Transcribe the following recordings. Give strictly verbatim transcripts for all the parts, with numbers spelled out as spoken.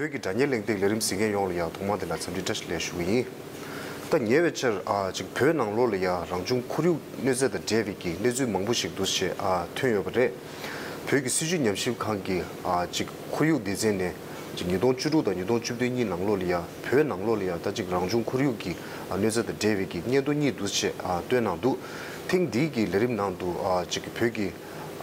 བོད་ཀྱི་དྲ་བརྙན་གླེང་སྟེགས་ལས་རིམ་གཟིགས་མཁན་ཡོངས་ལ་ཡང་ཐོག་མར་དེ་ལ་འཚམས་འདྲི་བཀྲ་ཤིས་བདེ་ལེགས་ཞུ་གི་ཡིན། ད་ཉེ་བའི་ཆར་ཨ་ཅིག་བོད་ནང་ལོགས་ལ་ཡང་རང་བྱུང་ཁོར་ཡུག་གནོད་འཚེ་དང་འབྲེལ་བའི་གི་གནས་ཚུལ་མང་པོ་ཞིག་འདུག་སེ་ཨ་ཐོན་ཡོད་པ་རེད། བོད་ཀྱི་སྲིད་བྱུས་ཉམས་ཞིབ་ཁང་གི་ཨ་ཅིག་ཁོར་ཡུག་སྡེ་ཚན་ནས་ཅིག་ཉིས་སྟོང་བཅུ་དྲུག་དང་ཉིས་སྟོང་བཅུ་བདུན་གཉིས་ནང་ལོགས་ལ་ཡང་བོད་ནང་ལོགས་ལ་ཡང་ད་ཅིག་རང་བྱུང་ཁོར་ཡུག་གི་ཨ་གནོད་འཚེ་དང་འབྲེལ་བའི་གི་སྙན་ཐོ་གཉིས་འདུག་སེ་ཨ་བཏོན་གནང་འདུག་ཐེངས་འདིའི་གི་ལས་རིམ་ནང་དུ་ཨ་ཅིག་བོད་ཀྱི་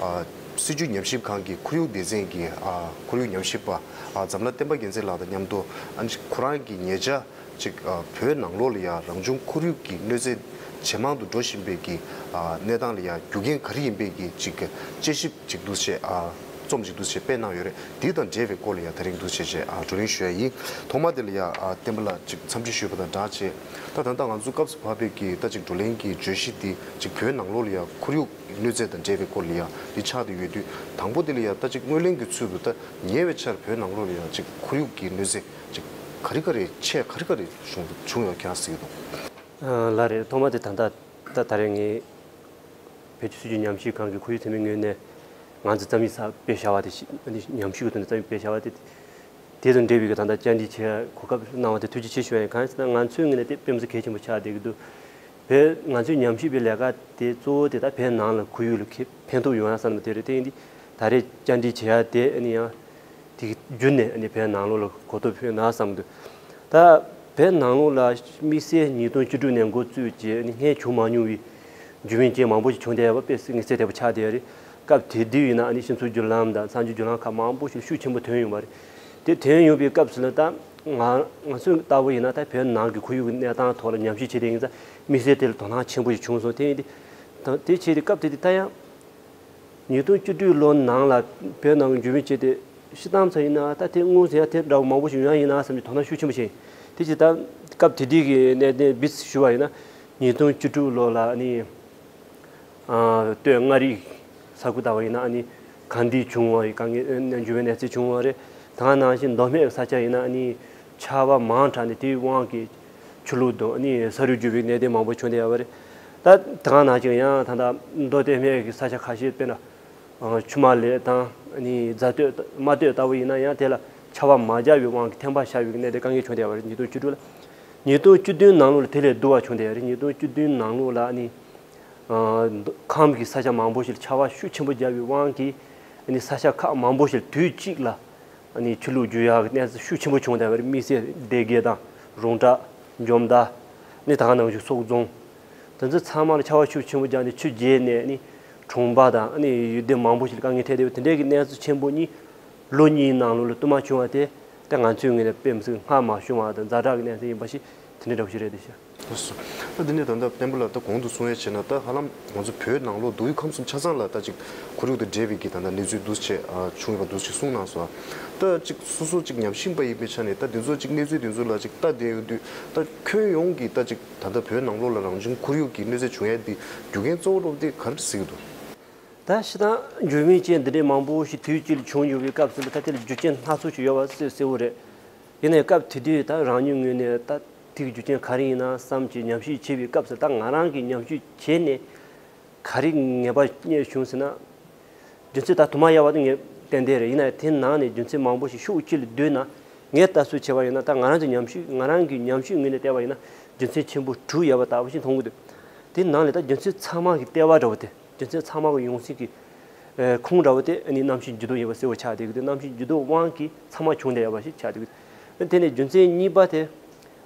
ཨ་སྲིད་བྱུས་ཉམས་ཞིབ་ཁང་གི་ཁོར་ཡུག་སྡེ་ཚན་གྱི་ཨ་ཁོར་ཡུག་ཉམས་ཞིབ་པ་ཨ་འཛམ་ལྷ་བསྟན་པ་རྒྱལ་མཚན་ལགས་དང་མཉམ་དུ་ཨ་ནི་ཁོ་རང་གི་ཉེ་ཆར་ཅིག་ཨ་བོད་ནང་ལོགས་ལ་ཡ་རང་བྱུང་ཁོར་ཡུག་གི་གནོད་འཚེ་ཇེ་མང་དུ་འགྲོ་བཞིན་པའི་གི་ཨ་གནས་སྟངས་ལ་ཡ་རྒྱུ་རྐྱེན་ག་རེ་ཡིན་པའི་གི་ཅིག་དཔྱད་ཞིབ་ཅིག་འདུག་སེ་ཨ་རྩོམ་ཅིག་འདུག་སེ་སྤེལ་གནང་ཡོད་རེད། འདི་དང་འབྲེལ་བའི་སྐོར་ལ་ཡ་དེ་རིང་འདུག་སེ་བྱས་ཨ་བགྲོ་གླེང་ཞུ་ཡ་ཡིན། ཐོག་མ་དེ་ལ་ཡ་ཨ་བསྟན་པ་ལགས་ཅིག་འཚམས་འདྲི་ཞུས་པ་དང་སྦྲགས་བྱས། ད་ད་ལྟ་ང་ཚོ་སྐབས་སུ་བབས་པའི་གི་ད་ཅིག་བགྲོ་གླེང་གི་བརྗོད་གཞི་འདི་ཅིག་བོད་ནང་ལོགས་ལ་ཡ་ཁོར་ཡུག་གནོད་འཚེ་དང་འབྲེལ་བའི་སྐོར་ལ་ཡ་འདི་ཆགས་བསྡད་ཡོད་དུས། དང་པོ་དེ་ལ་ཡ་ད་ཅིག་སྔོན་གླེང་གི་ཚུལ་དུ་ད་ཉེ་བའི་ཆར་བོད་ནང་ལོགས་ལ་ཡ་ཅིག་ཁོར་ཡུག་གི་གནོད་འཚེ་ཅིག་ག་རེ་ག་རེ་ཆེ་ག་རེ་ག་རེ་བྱུང་བྱུང་ཡོད་ཁྱེད་རང་གཟིགས་འདུག་ལགས་རེད། ཐོག་མ་དེ་ད་ལྟ་ད་ད་རེས་ངས་བོད་ཀྱི་སྲིད་བྱུས་ཉམས་ཞིབ་ཁང་གི་ཁོར་ཡུག་ཚན་པའི་ངོས་ནས་ང་ཚོ་རྩོམ་ཡིག་གསར་སྤེལ་བྱ་བ་དེ་ཞིག་ཉམས་ཞིབ་ཀྱི་ཐོག་ནས་རྩོམ་ཡིག་སྤེལ་བྱ་བ་དེ་དེ་དང་འབྲེལ་བའི་གི་ད་ལྟ་བཅར་འདྲི་བྱེད་གོ་སྐབས་གནང་བ་དེ་ཐུགས་རྗེ་ཆེ་ཞུ་ཡ་ཡིན། གང་ཡིན་ཟེར་ན་ང་ཚོའི་ངོས་ནས་དེ་དཔེ་མི་སྲིད་གལ་ཆེན་པོ་ཆགས་བསྡད་ཀྱི་འདུག་བོད་ང་ཚོའི་ཉམས་ཞིབ་པའི་ལས་ཀ་དེ་གཙོ་བོ་དེ་ད་བོད་ནང་ལ་ཁོར་ཡུག་ལ་ཁེ་ཕན་ཐོགས་ཡོང་ཡ་བསམ་ནས་དེ་རེད། དེ་ཡིན་དུས་ད་རེས་བཅར་འདྲི་བྱེད་ཡ་དེ་ཨ་ནི་ཡང་དེ་གི་བརྒྱུད་ནས་ཨ་ནི་བོད་ནང་ལོགས་ལ་གོ་རྟོགས་ཕོག་ན་བསམ་གི་འདུག་ད་བོད་ནང་ལོགས་ལ་དམིགས་བསལ་ཉིས་སྟོང་བཅུ་དྲུག་ནས་འགོ་བཙུགས་བྱས་ཨ་ནི་སྔོན་བྱུང་མ་མྱོང་བའི་རྒྱུ་མཚན་ཅན་མང་པོ་ཞིག་བྱུང་བསྡད་ཡ་དཔེ་མི་སྲིད་དེ་པོ་ཆགས་བསྡད་ཡ་རེད། སྐབས་དེ་དུས་ཡིན་ན་ཨ་ནི་སྤྱི་ཚོགས་བརྒྱུད་ལམ་དང་གསར་འགྱུར་བརྒྱུད་ལམ་ཁག་མང་པོ་ཞིག་ཤུགས་ཆེན་པོ་ཐོན་ཡོང་བ་རེད། དེ་ཐོན་ཡོང་པའི་སྐབས་སུ་ལ་ད་ང་ང་ཚོ་ལྟ་བུ་ཡིན་ན་ད་བོད་ནང་གི་ཁོར་ཡུག་གི་གནས་སྟངས་ཐོག་ལ་ཉམས་ཞིབ་བྱེད་དེ་ཡིན་ཙང་དམིགས་བསལ་དེ་ལ་དོ་སྣང་ཆེན་པོ་ཞིག་བྱུང་སོང་། དེ་ཡིན་དུས་ད་དེ་བྱས་ཏེ་སྐབས་དེ་དུས་ད་ཡང་ཉིས་སྟོང་བཅུ་དྲུག་ལོ་ནང་ལ་བོད་ནང་གི་འགྱུར་བ་བྱས་ཏེ་སྤྱིར་བཏང་ཙམ་ཡིན་ན་ད་དེ་སྔོན་ཟེར་ཡ་དེ་འདྲ་བོ་མང་པོ་ཞིག་ཡོང་ཡ་ཡིན་ན་བསམ་པའི་དོ་སྣང་ཤུགས་ཆེན་པོ་བྱས། དེ་བྱས་ད་སྐབས་དེ་དུས་ཀྱི་གནད་དོན་སྦིས་ཞུ་བ་ཡིན་ན་ཉིས་སྟོང་བཅུ་དྲུག་ལོ་ལ་ཨ་ནི་སྟོད་མངའ་རིས་ས་ཁུལ་ལྟ་བུ་ཡིན་ན་ཨ་ནི་གངས་འདྲེན་བྱུང་བ་ཡི་དཀའ་ངལ་འགྱུར་བའི་གནས་ཚུལ་བྱུང་བ་རེད། ད་ག་ནང་བཞིན་མདོ་སྨད་ས་ཆ་ཡིན་ན་ཨ་ནི་ཆར་པ་མང་དྲགས་ནས་དེའི་དབང་གིས་ཆུ་ལོག་དང་ཨ་ནི་ས་རུད་རྒྱུ་བའི་གནད་དོན་མང་པོ་བྱུང་བསྡད་ཡོད་པ་རེད། ད་ད་ག་ནང་བཞིན་ཡང་ད་ལྟ་མདོ་སྟོད་སྨད་ཀྱི་ས་ཆ་ཁ་ཤས་དཔེར་ན་ཆུ་དམར་ལེབ་དང་ཨ་ནི་རྫ་སྟོད་རྨ་སྟོད་ལྟ་བུ་ཡིན་ན་ཡང་དེ་ལ་ཆར་པ་མ་རྒྱག་པའི་དབང་གིས་ཐན་པ་ཤར་བའི་གནད་དོན་དཀའ་ངལ་བྱུང་བསྡད་ཡོད་པ་རེད། ཉིས་སྟོང་བཅུ་དྲུག་ལ། ཉིས་སྟོང་བཅུ་བདུན་ནང་ལོགས་ལ་དེ་ལས་སྡུག་པ་བྱུང་བསྡད་ཡོད་རེད། ཉིས་སྟོང་བཅུ་བདུན་ནང་ལོགས་ལ་ཨ་ནི། ཁམས་ཀྱི་ས་ཆ་མང་པོ་ཞིག་ལ་ཆར་པ་ཤུགས་ཆེན་པོ་བརྒྱབ་པའི་དབང་གིས་ཨ་ནི་ས་ཆ་ཁག་མང་པོ་ཞིག་ལ་དུས་གཅིག་ལ་ཨ་ནི་ཆུ་ལོག་རྒྱུག་ཡག་གི་གནས་ཚུལ་ཤུགས་ཆེན་པོ་བྱུང་བསྡད་པ་རེད། དམིགས་བསལ་སྡེ་དགེ་དང་རོང་བྲག་འཇོ་མདའ་ཨ་ནི་ད་ག་ནང་བཞིན་སོག་རྫོང་དེ་ཚོ་ཚང་མ་ལ་ཆར་པ་ཤུགས་ཆེན་པོ་བརྒྱབ་ནས་ཆུ་རྒྱས་ནས་ཨ་ནི་གྲོང་པ་དང་ཨ་ནི་ཡུལ་སྡེ་མང་པོ་ཞིག་ལ་དཀའ་ངལ་འཕྲད་བསྡད་པ་དེ་འདྲའི་གི་གནས་ཚུལ་ཆེན་པོ་གཉིས་ལོ་གཉིས་ནང་ལོགས་ལ་བསྟུད་མར་བྱུང་བ་དེ་ད་ང་ཚོའི་ངོས་ནས་དཔེ་མི་སྲིད་སྔར་མ་བྱུང་བ་དང་ཛ་དྲག་གི་གནས་ཚུལ་ཡིན་པ་ཞིག་དེ་འདྲའི་འདྲ་པོ་ཞིག་རེད་འདུག་ཤག་ལགས་སོ། ད་འདི་ནས་ད་ལྟ་བསྟན་པ་ལགས་ད་གོང་དུ་གསུང་ཡས་བྱས་ན་ད་ཧ་ལམ་ང་ཚོ་བོད་ནང་ལོགས་མདོ་དབུས་ཁམས་གསུམ་ཆ་ཚང་ལ་ད་ཅིག་ཁོར་ཡུག་དང་འབྲེལ་བའི་གི་ད་ལྟ་གནས་ཚུལ་འདུག་སེ་ཨ་བྱུང་ཡོད་པ་འདུག་སེ་གསུངས་གནང་སོང་། ད་ཅིག་སོ་སོ་ཅིག་ཉམས་ཞིབ་པ་ཡིན་པའི་ཆ་ནས་ད་འདི་ཚོ་ཅིག་གནས་ཚུལ་འདི་ཚོ་ལ་ཅིག་ལྟ་བསྡད་ཡོང་དུས་ད་ཁྱོན་ཡོངས་ཀྱི་ད་ཅིག་ད་ལྟ་བོད་ནང་ལོགས་ལ་རང་བྱུང་ཁོར་ཡུག་གི་གནོད་འཚེ་བྱུང་ཡས་འདི་རྒྱུ་རྐྱེན་གཙོ་བོ་འདྲ་པོ་དེ་ག་རེ་གཟིགས་འདུག་ད་སྤྱིར་བཏང་འགྱུར་བ་ཅན་འདི་འདྲའི་མང་པོ་ཞིག་དུས་གཅིག་ལ་བྱུང་ཡོད་པའི་སྐབས་སུ་ད་དེ་ལ་རྒྱུ་རྐྱེན་སྣ་ཚོགས་ཤིག་ཡོད་པ་གསལ་གསལ་པོ་རེད། ཡིན་ནའི་སྐབས་དེ་དུས་ད་རང་ཉིད་ངོས་ནས་ད་དེ་གི་རྒྱུ་རྐྱེན་ག་རེ་ཡིན་ན་བསམ་གྱི་ཉམས་ཞིབ་བྱེད་པའི་སྐབས་སུ་ད་ང་རང་གིས་ཉམས་ཞིབ་བྱས་ནས་ག་རེ་ངེས་པ་རྙེད་བྱུང་ཟེར་ན། རྒྱུ་མཚན་ད་དུ་མ་ཡག་པ་དེ་ངས་ཏན་ཏན་རེད། ཡིན་ནའི་དེ་ནང་ནས་རྒྱུ་མཚན་མང་པོ་ཞིག་ཤོག་གཅིག་ལ་བསྡུས་ན་ངས་ལྟ་ཚུལ་བྱས་པ་ཡིན་ན་ད་ང་རང་གི་ཉམས་ཞིབ་ང་རང་གི་ཉམས་ཞིབ་ངོས་ནས་བལྟས་པ་ཡིན་ན་རྒྱུ་མཚན་ཆེན་པོ་དྲུག་ཡོད་པ་ལྟ་བུ་ཞིག་མཐོང་གི་འདུག་དེ་ནང་ནས་ད་རྒྱུ་མཚན་ཚང་མ་གི་ལྟེ་བ་འདྲ་བོ་དེ། རྒྱུ་མཚན་ཚང་མ་གི་ཡོང་སྲིད་ཀྱི་ཨ་ཁུངས་འདྲ་བོ་དེ་ཨ་ནི་གནམ་གཤིས་འགྱུར་ལྡོག་ཡིན་པ་གསལ་པོ་ཆགས་བསྡད་ཀྱི་འདུག་གནམ་གཤིས་འགྱུར་ལྡོག་དབང་གིས་ཚང་མ་བྱུང་བསྡད་ཡོད་པ་ཞིག་ཆགས་བསྡད་ཀྱི་འདུག་དེ་ནས་རྒྱུ་མཚན་གཉིས་པ་དེ་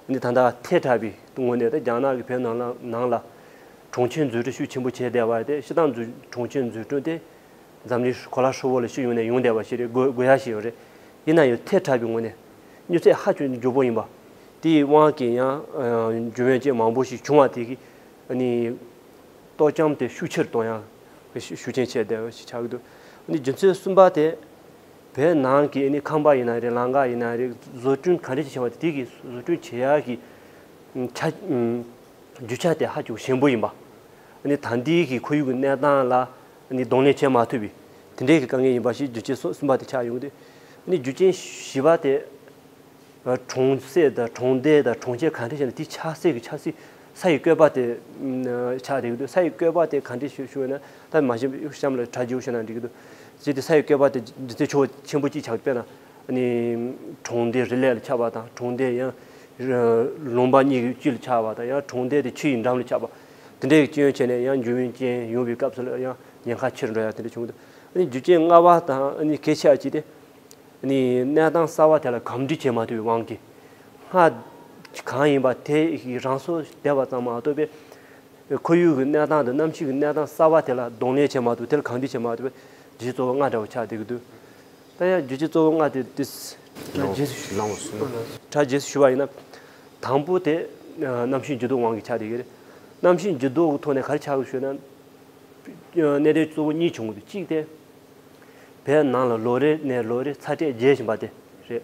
ཨ་ནི་ད་ལྟ་ཐལ་དྲགས་པའི་ངོས་ནས་ད་རྒྱ་ནག་གི་བོད་ནང་ལ་ནང་ལ་གྲོང་ཁྱེར་འཛུགས་སྐྲུན་ཤུགས་ཆེན་པོ་བྱས་བསྡད་པ་དེ་སྤྱིར་བཏང་འཛུགས་གྲོང་ཁྱེར་འཛུགས་སྐྲུན་དེ་འཛམ་གླིང་གོ་ལ་ཧྲིལ་པོ་ལ་ཤུགས་ཡོང་ནས་ཡོང་བསྡད་པ་ཞིག་རེད། དགོས་དགོས་ཡ་ཞིག་ཡོད་རེད། ཡིན་ན་ཡང་ཐལ་དྲགས་པའི་ངོས་ནས་མྱུར་ཚད་ཧ་ཅང་མགྱོགས་པོ་ཡིན་པ། དེའི་དབང་གིས་ཡང་ཨ་རྒྱུ་མཚན་ཅན་མང་པོ་ཞིག་བྱུང་བ་དེ་གིས་ཨ་ནི། ཏོག་ཙམ་དེ་ཤུགས་ཆེར་གཏོང་ཡང་ཤུགས་རྐྱེན་ཆེ་བསྡད་པ་ཞིག་ཆགས་ཀྱི་འདུག་ཨ་ནི་རྒྱུ་མཚན་གསུམ་པ་དེ་བོད་ནང་གི་ཨ་ནི་ཁང་པ་ཡིན་ན་རེད། ལམ་ཁ་ཡིན་ན་རེད། བཟོ་སྐྲུན་ག་འདྲ་ཞིག་བྱས་པ་དེ་དེ་གི་བཟོ་སྐྲུན་བྱེད་ཡག་གི་ཆ་རྒྱུ་ཆ་དེ་ཧ་ཅང་ཞན་པོ་ཡིན་པ། ཨ་ནི་ད་ལྟའི་གི་ཁོར་ཡུག་གི་གནས་སྟངས་ལ་ཨ་ནི་གདོང་ལེན་བྱེད་མ་ཐུབ་པའི་དེ་འདྲའི་གི་དཀའ་ངལ་ཡིན་པ་ཞིག་རྒྱུ་མཚན་གསུམ་པ་དེ་ཆགས་ཡོང་གི་འདུག་ཨ་ནི་རྒྱུ་རྐྱེན་བཞི་པ་དེ། གྲོང་གསེབ་དང་གྲོང་རྡལ་དང་གྲོང་ཁྱེར་གང་འདྲ་ཞིག་ན་དེ་ཆགས་སྲིད་ཀྱི་ཆགས་སྲིད་ས་ཡི་བཀོད་པ་དེ་ཆགས་བསྡད་ཀྱི་འདུག་ས་ཡི་བཀོད་པ་དེ་གང་འདྲ་ཞིག་ཞུ་བ་ན་ད་མ་གཞི་གཤམ་ལ་དྲ་རྒྱ་ཞུ་ན་འགྲིག་གི་འདུག་ཅིག་དེ་ས་ཡི་བཀོད་པ་དེ་རྒྱུ་མཚན་ཆེན་པོ་གཅིག་ཆགས་དཔེར་ན་ ནི་གྲོང་སྡེ་རི་ལས་ལ་ཆགས་པ་དང་གྲོང་སྡེ་ཡང་ལུང་པ་གཉིས་ཀྱི་དཀྱིལ་ལ་ཆགས་པ་དང་ཡང་གྲོང་སྡེ་དེ་ཆུ་ཡི་འགྲམ་ལ་ཆགས་པ། དེ་འདྲའི་སྐྱོན་བྱས་ནས་ཡང་འབྱུང་བའི་རྐྱེན་ཡོང་བའི་སྐབས་སུ་ལ་ཡང་ཉེན་ཁ་ཆེར་འགྲོ་ཡ་དེ་འདྲ་བྱུང་འདུག་ཨ་ནི་རྒྱུ་རྐྱེན་ལྔ་པ་དང་ཨ་ནི་གལ་ཆེ་བ་གཅིག་དེ། ནི་གནས་སྟངས་གསར་བ་དེ་ལ་གམ་འགྲིལ་བྱེད་མ་ཐུབ་པའི་དབང་གིས། སྔར་གང་ཡིན་པ་དེ་ཡི་རང་སོར་བསྡད་པ་ཙམ་མ་གཏོགས་པའི་ཁོར་ཡུག་གི་གནས་སྟངས་དང་གནམ་གཤིས་ཀྱི་གནས་སྟངས་གསར་བ་དེ་ལ་གདོང་ལེན་བྱེད་མ་ཐུབ། དེ་ལ་གམ་འགྲིལ་བྱེད་མ་ཐུབ་པའི་རྒྱུ་རྐྱེན་གཙོ་བོ་ལྔ་འདྲ་བོ་ཆགས་བསྡད་ཀྱི་འདུག་ད་ཡང་རྒྱུ་རྐྱེན་གཙོ་བོ་ལྔ་དེ་ཏིས། ལོངས་སུ་ལོངས་སུ་ཕྲ་རྒྱས་སུ་ཞུ་བ་ཡིན་ན། དང་པོ་དེ་གནམ་གཤིས་འགྱུར་ལྡོག་དབང་གིས་ཆགས་བསྡད་ཀྱི་རེད། གནམ་གཤིས་འགྱུར་ལྡོག་གི་ཐོག་ནས་ག་རེ་ཆགས་ཀྱི་ཞུས་ན། གནད་དོན་གཙོ་བོ་གཉིས་བྱུང་གི་འདུག་གཅིག་དེ། བོད་ནང་ལ་ལོ་རེ་ནས་ལོ་རེ་ཚ་དྲོད་རྒྱས་བཞིན་པ་དེ་རེད།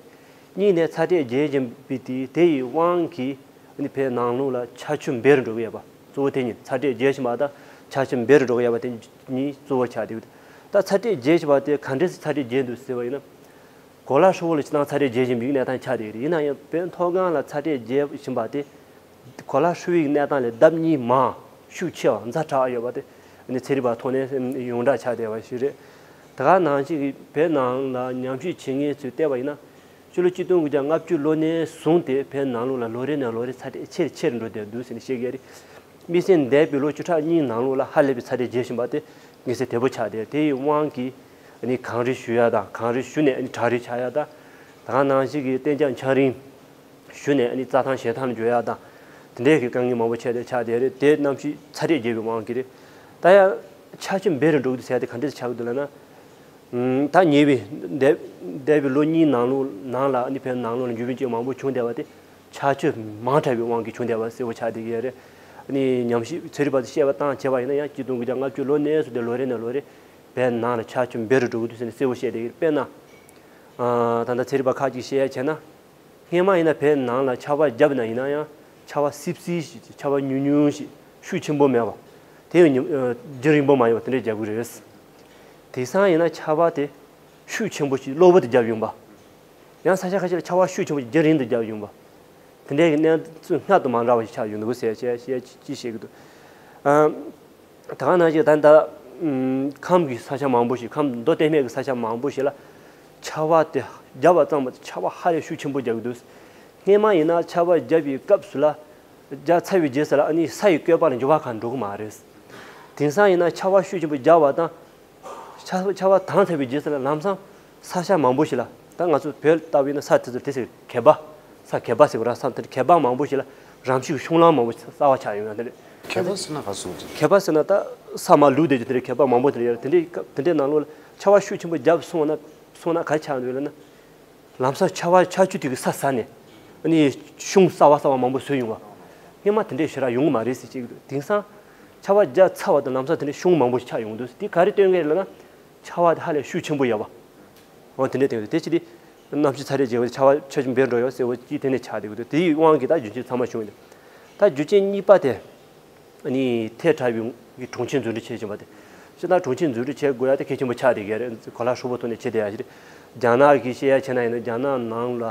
གཉིས་ནས་ཚ་དྲོད་རྒྱས་བཞིན་པའི་དེ་དེ་ཡི་དབང་གིས་ནི་བོད་ནང་ལོགས་ལ་ཆར་ཆུ་འབེལ་རུ་འགྲོ་གི་ཡོད་པ་གཙོ་བོ་དེ་གཉིས། ཚ་དྲོད་རྒྱས་བཞིན་པ་དང་ཆར་ཆུ་འབེལ་རུ་འགྲོ་གི་ཡོད་པ་དེ་གཉིས་གཙོ་བོ་ཆགས་བསྡད་ཡོད། ད་ཚ་དྲོད་རྒྱས་བཞིན་པ་དེ་ག་འདྲས་སེ་ཚ་དྲོད་རྒྱས་འདུག་ཟེར་བ་ཡིན་ན། གོ་ལ་ཧྲིལ་པོ་ལ་སྤྱིར་བཏང་ཚ་དྲོད་རྒྱས་བཞིན་པའི་གནས་སྟངས་ཆགས་བསྡད་ཡོད་རེད། ཡིན་ན་ཡང་བོད་མཐོ་སྒང་ལ་ཚ་དྲོད་རྒྱས་བཞིན་པ་དེ། གོ་ལ་ཧྲིལ་པོའི་གནས་སྟངས་ལས་ལྡབ་གཉིས་མང་ཤུགས་ཆེ་བ་ཛ་དྲག་ཡོད་པ་དེ་ནི་ཚན་རིག་པ་ཐོག་ནས་ཡོངས་གྲགས་ཆགས་བསྡད་པ་ཞིག་རེད། དེ་ག་ནང་བཞིན་གྱི་བོད་ནང་ལ་ཉམས་ཞིབ་བྱེད་མཁན་ཚོས་བལྟས་པ་ཡིན་ན། ཕྱི་ལོ་ཆིག་སྟོང་དགུ་བརྒྱ་ལྔ་བཅུ་ལོ་ནས་བཟུང་སྟེ་བོད་ནང་ལོགས་ལ་ལོ་རེ་ནས་ལོ་རེ་ཚ་དྲོད་ཆེ་རུ་ཆེ་རུ་འགྲོ་བསྡད་འདུག་ཟེར་ནས་བཤད་ཀྱི་རེད། དམིགས་བསལ་འདས་པའི་ལོ་བཅུ་ཕྲག་གཉིས་ནང་ལོགས་ལ་ཧ་ལས་པའི་ཚ་དྲོད་རྒྱས་བཞིན་པ་དེ་ངེས་གསལ་དོད་པོ་ཆགས་བསྡད། དེ་ཡི་དབང་གིས་ནི་གངས་རི་ཞུ་ཡ་དང་གངས་རི་ཞུ་ནས་ནི་བྲག་རི་ཆགས་ཡ་དང་། དེ་ག་ནང་བཞིན་གྱི་གཏན་འཇགས་འཁྱགས་རོམ་ཞུ་ནས་ནི་རྩྭ་ཐང་བྱེ་ཐང་ལ་འགྱུར་ཡ་དང་། དེ་འདྲའི་གི་དཀའ་ངལ་མང་པོ་ཆགས་བསྡད་ཆགས་བསྡད་རེད། དེ་གནམ་གཤིས་ཚ་དྲོད་རྒྱས་པའི་དབང་གིས་རེད། ད་ཡང་ཆར་ཆུ་འབེལ་རུ་འགྲོ་གི་འདུག་ཟེར་ཡ་དེ་ག་འདྲས་ཆགས་ཀྱི་འདུག་ལབ་ན། ད་ཉེ་བའི་འདས་འདས་པའི་ལོ་གཉིས་ནང་ལོགས་ནང་ལ་ནི་བོད་ནང་ལོགས་ལ་འབྱུང་བའི་རྐྱེན་མང་པོ་བྱུང་བསྡད་པ་དེ་ཆར་ཆུ་མང་དྲགས་པའི་དབང་གིས་བྱུང་བསྡད་པ་གསལ་པོ་ཆགས་བསྡད་ཀྱི་ཡོད་རེད། ནི་ཉམས་ཞིབ་ཚན་རིག་པ་ཚོས་བཤད་པ་ལྟར་བྱས་པ་ཡིན་ན་ཡང་ཆིག་སྟོང་དགུ་བརྒྱ་ལྔ་བཅུ་ལོ་ནས་བཟུང་སྟེ་ལོ་རེ་ནས་ལོ་རེ་བོད་ནང་ལ་ཆར་ཆུ་འབེལ་རུ་འགྲོ་གི་འདུག་ཟེར་ནས་གསལ་པོ་བཤད་བསྡད་ཀྱི་རེད། དཔེར་ན། ད་ལྟ་ཚན་རིག་པ་ཁག་ཅིག་བཤད་ཡ་བྱས་ན། སྔོན་མ་ཡིན་ན་བོད་ནང་ལ་ཆར་པ་བརྒྱབ་ན་ཡིན་ན་ཡང་ཆར་པ་སིབ་སིབ་ཞིག་ཆར་པ་ཉུང་ཉུང་ཞིག་ཤུགས་ཆེན་པོ་མེད་པ། དེ་ཡང་ཉིན་རྒྱུན་རིང་པོ་མ་ཡོང་བ་དེ་འདྲས་རྒྱག་གི་རེད། དེང་སང་ཡིན་ན་ཆར་པ་དེ་ཤུགས་ཆེན་པོ་ཞིག་གློ་བུར་དུ་བརྒྱབ་ཡོང་པ། ཡང་ས་ཆ་ཁ་ཤས་ལ་ཆར་པ་ཤུགས་ཆེན་པོ་ཞིག་རྒྱུན་རིང་དུ་བརྒྱབ་ཡོང་པ། དེ་འདྲའི་གནས་ཚུལ་སྔར་དང་མ་འདྲ་བ་ཞིག་ཆགས་ཡོང་འདུག་ཟེར་བཤད་བཤད་ཅི་བཤད་ཀྱི་འདུག་ཨ། ད་ག་ནང་བཞིན་ད་ལྟ་ཨུམ་ཁམས་ཀྱི་ས་ཆ་མང་པོ་ཞིག་ཁམས་མདོ་སྟོད་སྨད་ཀྱི་ས་ཆ་མང་པོ་ཞིག་ལ་ཆར་པ་དེ་བརྒྱབ་པ་ཙམ་པ་ཆར་པ་ཧ་ལས་ཤུགས་ཆེན་པོ་རྒྱག་གི་འདུག་སྔོན་མ་ཡིན་ན་ཆར་པ་བརྒྱབ་པའི་སྐབས་སུ་ལ་བརྒྱབ་ཚར་བའི་རྗེས་སུ་ལ་ཨ་ནི་ས་ཡི་བཀོད་པ་ལ་འགྱུར་བ་གང་འགྲོ་གི་མ་རེད། དེང་སང་ཡིན་ན་ཆར་པ་ཤུགས་ཆེན་པོ་བརྒྱབ་པ་དང་། ཆར་ཆར་པ་དྭངས་ཚར་བའི་རྗེས་སུ་ལ་ལམ་སང་ས་ཆ་མང་པོ་ཞིག་ལ། ད་ང་ཚོ་བོད་ལྟ་བུ་ཡིན་ན་ས་དེ་ཚོ་དེ་ཟེར་གད་པ། ས་གད་པ་ཟེར་བ་ར་ས་དེ་གད་པ་མང་པོ་ཞིག་ལ་རང་བཞིན་གྱི་གཤོང་ལམ་མང་པོ་གསར་བ་ཆགས་ཡོང་ཡ་དེ་རེད། གད་པ་ཟེར་ན་ག་སོང་ཚེ། གད་པ་ཟེར་ན་ད་ས་མར་ལུད་བསྡད་རྒྱུ་དེ་རེད། གད་པ་མང་པོ་དེ་རེད་ཡ། དེ་འདྲའི་སྐབས་དེ་འདྲའི་ནང་ལོགས་ལ་ཆར་པ་ཤུགས་ཆེན་པོ་བརྒྱབ་སོང་ན་སོང་ན་ག་རེ་ཆགས་འདུག་ལབ་ན། ལམ་སང་ཆར་པ་ཆར་ཆུ་དེ་གིས་ས་ཟ་ནས་ཨ་ནི་གཤོང་གསར་བ་གསར་བ་མང་པོ་བཟོས་ཡོང་བ། སྔོན་མ་དེ་འདྲའི་ཞེ་དྲག་ཡོང་གི་མ་རེད་ཟེར་བཤད་ཀྱི་འདུག་དེང་སང་ཆར་པ་བརྒྱབ་ཚར་བ་དང་ལམ་སང་དེ་འདྲའི་གཤོང་མང་པོ་ཞིག་ཆགས་ཡོང་གི་འདུག་དེ་ག་རེ་སྟོན་གྱི་རེད་ལབ་ན། ཆར་པ་དེ་ཧ་ལས་ཤུགས་ཆེན་པོ་ཡོད་པ། འོ་དེ་འདྲའི་སྟེང་དུ་དེ་ཅི་སྟེ། གནམ་གཤིས་ཚ་དྲོད་རྒྱས་པ་དེ་ཆར་པ་ཆར་ཆུ་འབེལ་འགྲོ་ཡོད་གསལ་པོ་ཅིག་དེ་ནས་ཆགས་བསྡད་ཀྱི་འདུག་དེའི་དབང་གིས་ད་རྒྱུ་མཚན་ཚང་མ་བྱུང་ཡོད། ད་རྒྱུ་རྐྱེན་གཉིས་པ་དེ། ཨ་ནི་ཐལ་དྲགས་པའི་གྲོང་ཁྱེར་འཛུགས་སྐྲུན་བྱེད་བཞིན་པ་དེ། སྤྱིར་བཏང་གྲོང་ཁྱེར་འཛུགས་སྐྲུན་བྱེད་དགོས་ཡ་དེ་གལ་ཆེན་པོ་ཆགས་བསྡད་ཀྱི་རེད། གོ་ལ་ཧྲིལ་པོ་ཐོག་ནས་བྱེད་བསྡད་ཡ་ཞིག་རེད། རྒྱ་ནག་གིས་བཤད་ཡ་བྱས་ན་ཡིན་ན་རྒྱ་ནག་ནང་ལ་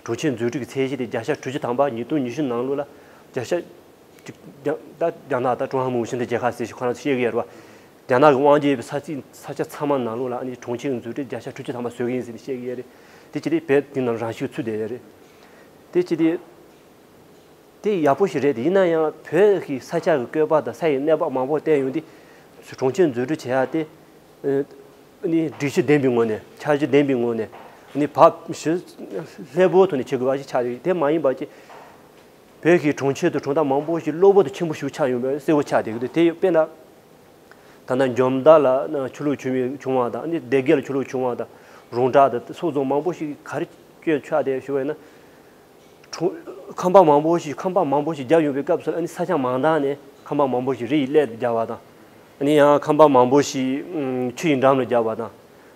གྲོང་ཁྱེར་འཛུགས་སྐྲུན་གྱི་ཚད་གཞི་དེ་བརྒྱ་ཆ་དྲུག་ཅུ་ཐམ་པ་ཉིས་སྟོང་ཉི་ཤུ་ནང་ལོགས་ལ་བརྒྱ་ཆ་གཅིག་རྒྱ་ད་རྒྱ་ནག་དང་ཀྲུང་ཧྭ་མི་དམངས་སྤྱི་མཐུན་རྒྱལ་ཁབ་ཟེར་ཞིག་ཁོ་རང་ཚོ་བཤད་ཀྱི་ཡོད་རེད་པ། རྒྱ་ནག་གི་དབང་སྒྱུར་ཡོད་པའི་ས་ཚིགས་ས་ཆ་ཚང་མ་ནང་ལོགས་ལ་ཨ་ནི་གྲོང་ཁྱེར་འཛུགས་སྐྲུན་བརྒྱ་ཆ་དྲུག་ཅུ་ཐམ་པ་བཟོ་གི་ཡིན་ཟེར་ནས་བཤད་ཀྱི་ཡོད་རེད། དེ་ཅི་སྟེ་བོད་དེ་ནང་རང་ཤུགས་ཚུད་བསྡད་ཡོད་རེད། དེ་ཅི་སྟེ། དེ་ཡག་པོ་ཞིག་རེད། ཡིན་ན་ཡང་བོད་ཀྱི་ས་ཆ་གི་བཀོད་པ་དང་ས་ཡི་གནས་བབ་མང་པོ་བལྟས་ཡོང་དུས། གྲོང་ཁྱེར་འཛུགས་སྐྲུན་བྱེད་ཡག་དེ། ཨ་ནི་སྒྲིག་གཞི་ལྡན་པའི་ངོས་ནས་འཆར་གཞི་ལྡན་པའི་ངོས་ནས་ཨ་ནི་བབ་ཞིབ་ལྷོད་པོའི་ཐོག་ནས་བྱེད་དགོས་པ་ཞིག་ཆགས་ཡོད། དེ་མ་ཡིན་པ་ཅིག་བོད་ཀྱི་གྲོང་ཁྱེར་དང་གྲོང་རྡལ་མང་པོ་ཞིག་གློ་བུར་དུ་ཆེན་པོ་ཞིག་ཆགས་ཡོང་བའི་གསལ་པོ་ཆགས་བསྡད་ཀྱི་འདུག་དེ་དཔེར་ན། ད་ལྟ་འཇོ་མདའ་ལ་ཆུ་ལོག་བྱུང་བའི་བྱུང་བ་དང་ཨ་ནི་སྡེ་དགེ་ལ་ཆུ་ལོག་བྱུང་བ་དང་རོང་བྲག་དང་སོག་རྫོང་མང་པོ་ཞིག་ག་རེ་སྐྱོན་ཆགས་བསྡད་ཞུ་བ་ཡིན་ན། གྲོང་ཁང་པ་མང་པོ་ཞིག་ཁང་པ་མང་པོ་ཞིག་བརྒྱབ་ཡོང་བའི་སྐབས་སུ་ཨ་ནི་ས་ཆ་མང་དག་ནས་ཁང་པ་མང་པོ་ཞིག་རི་ཡི་ཀླད་དུ་བརྒྱབ་པ་དང་། ཨ་ནི་ཡང་ཁང་པ་མང་པོ་ཞིག་ཆུ་ཡི་འགྲམ་ལ་བརྒྱབ་པ་དང་། ཨ་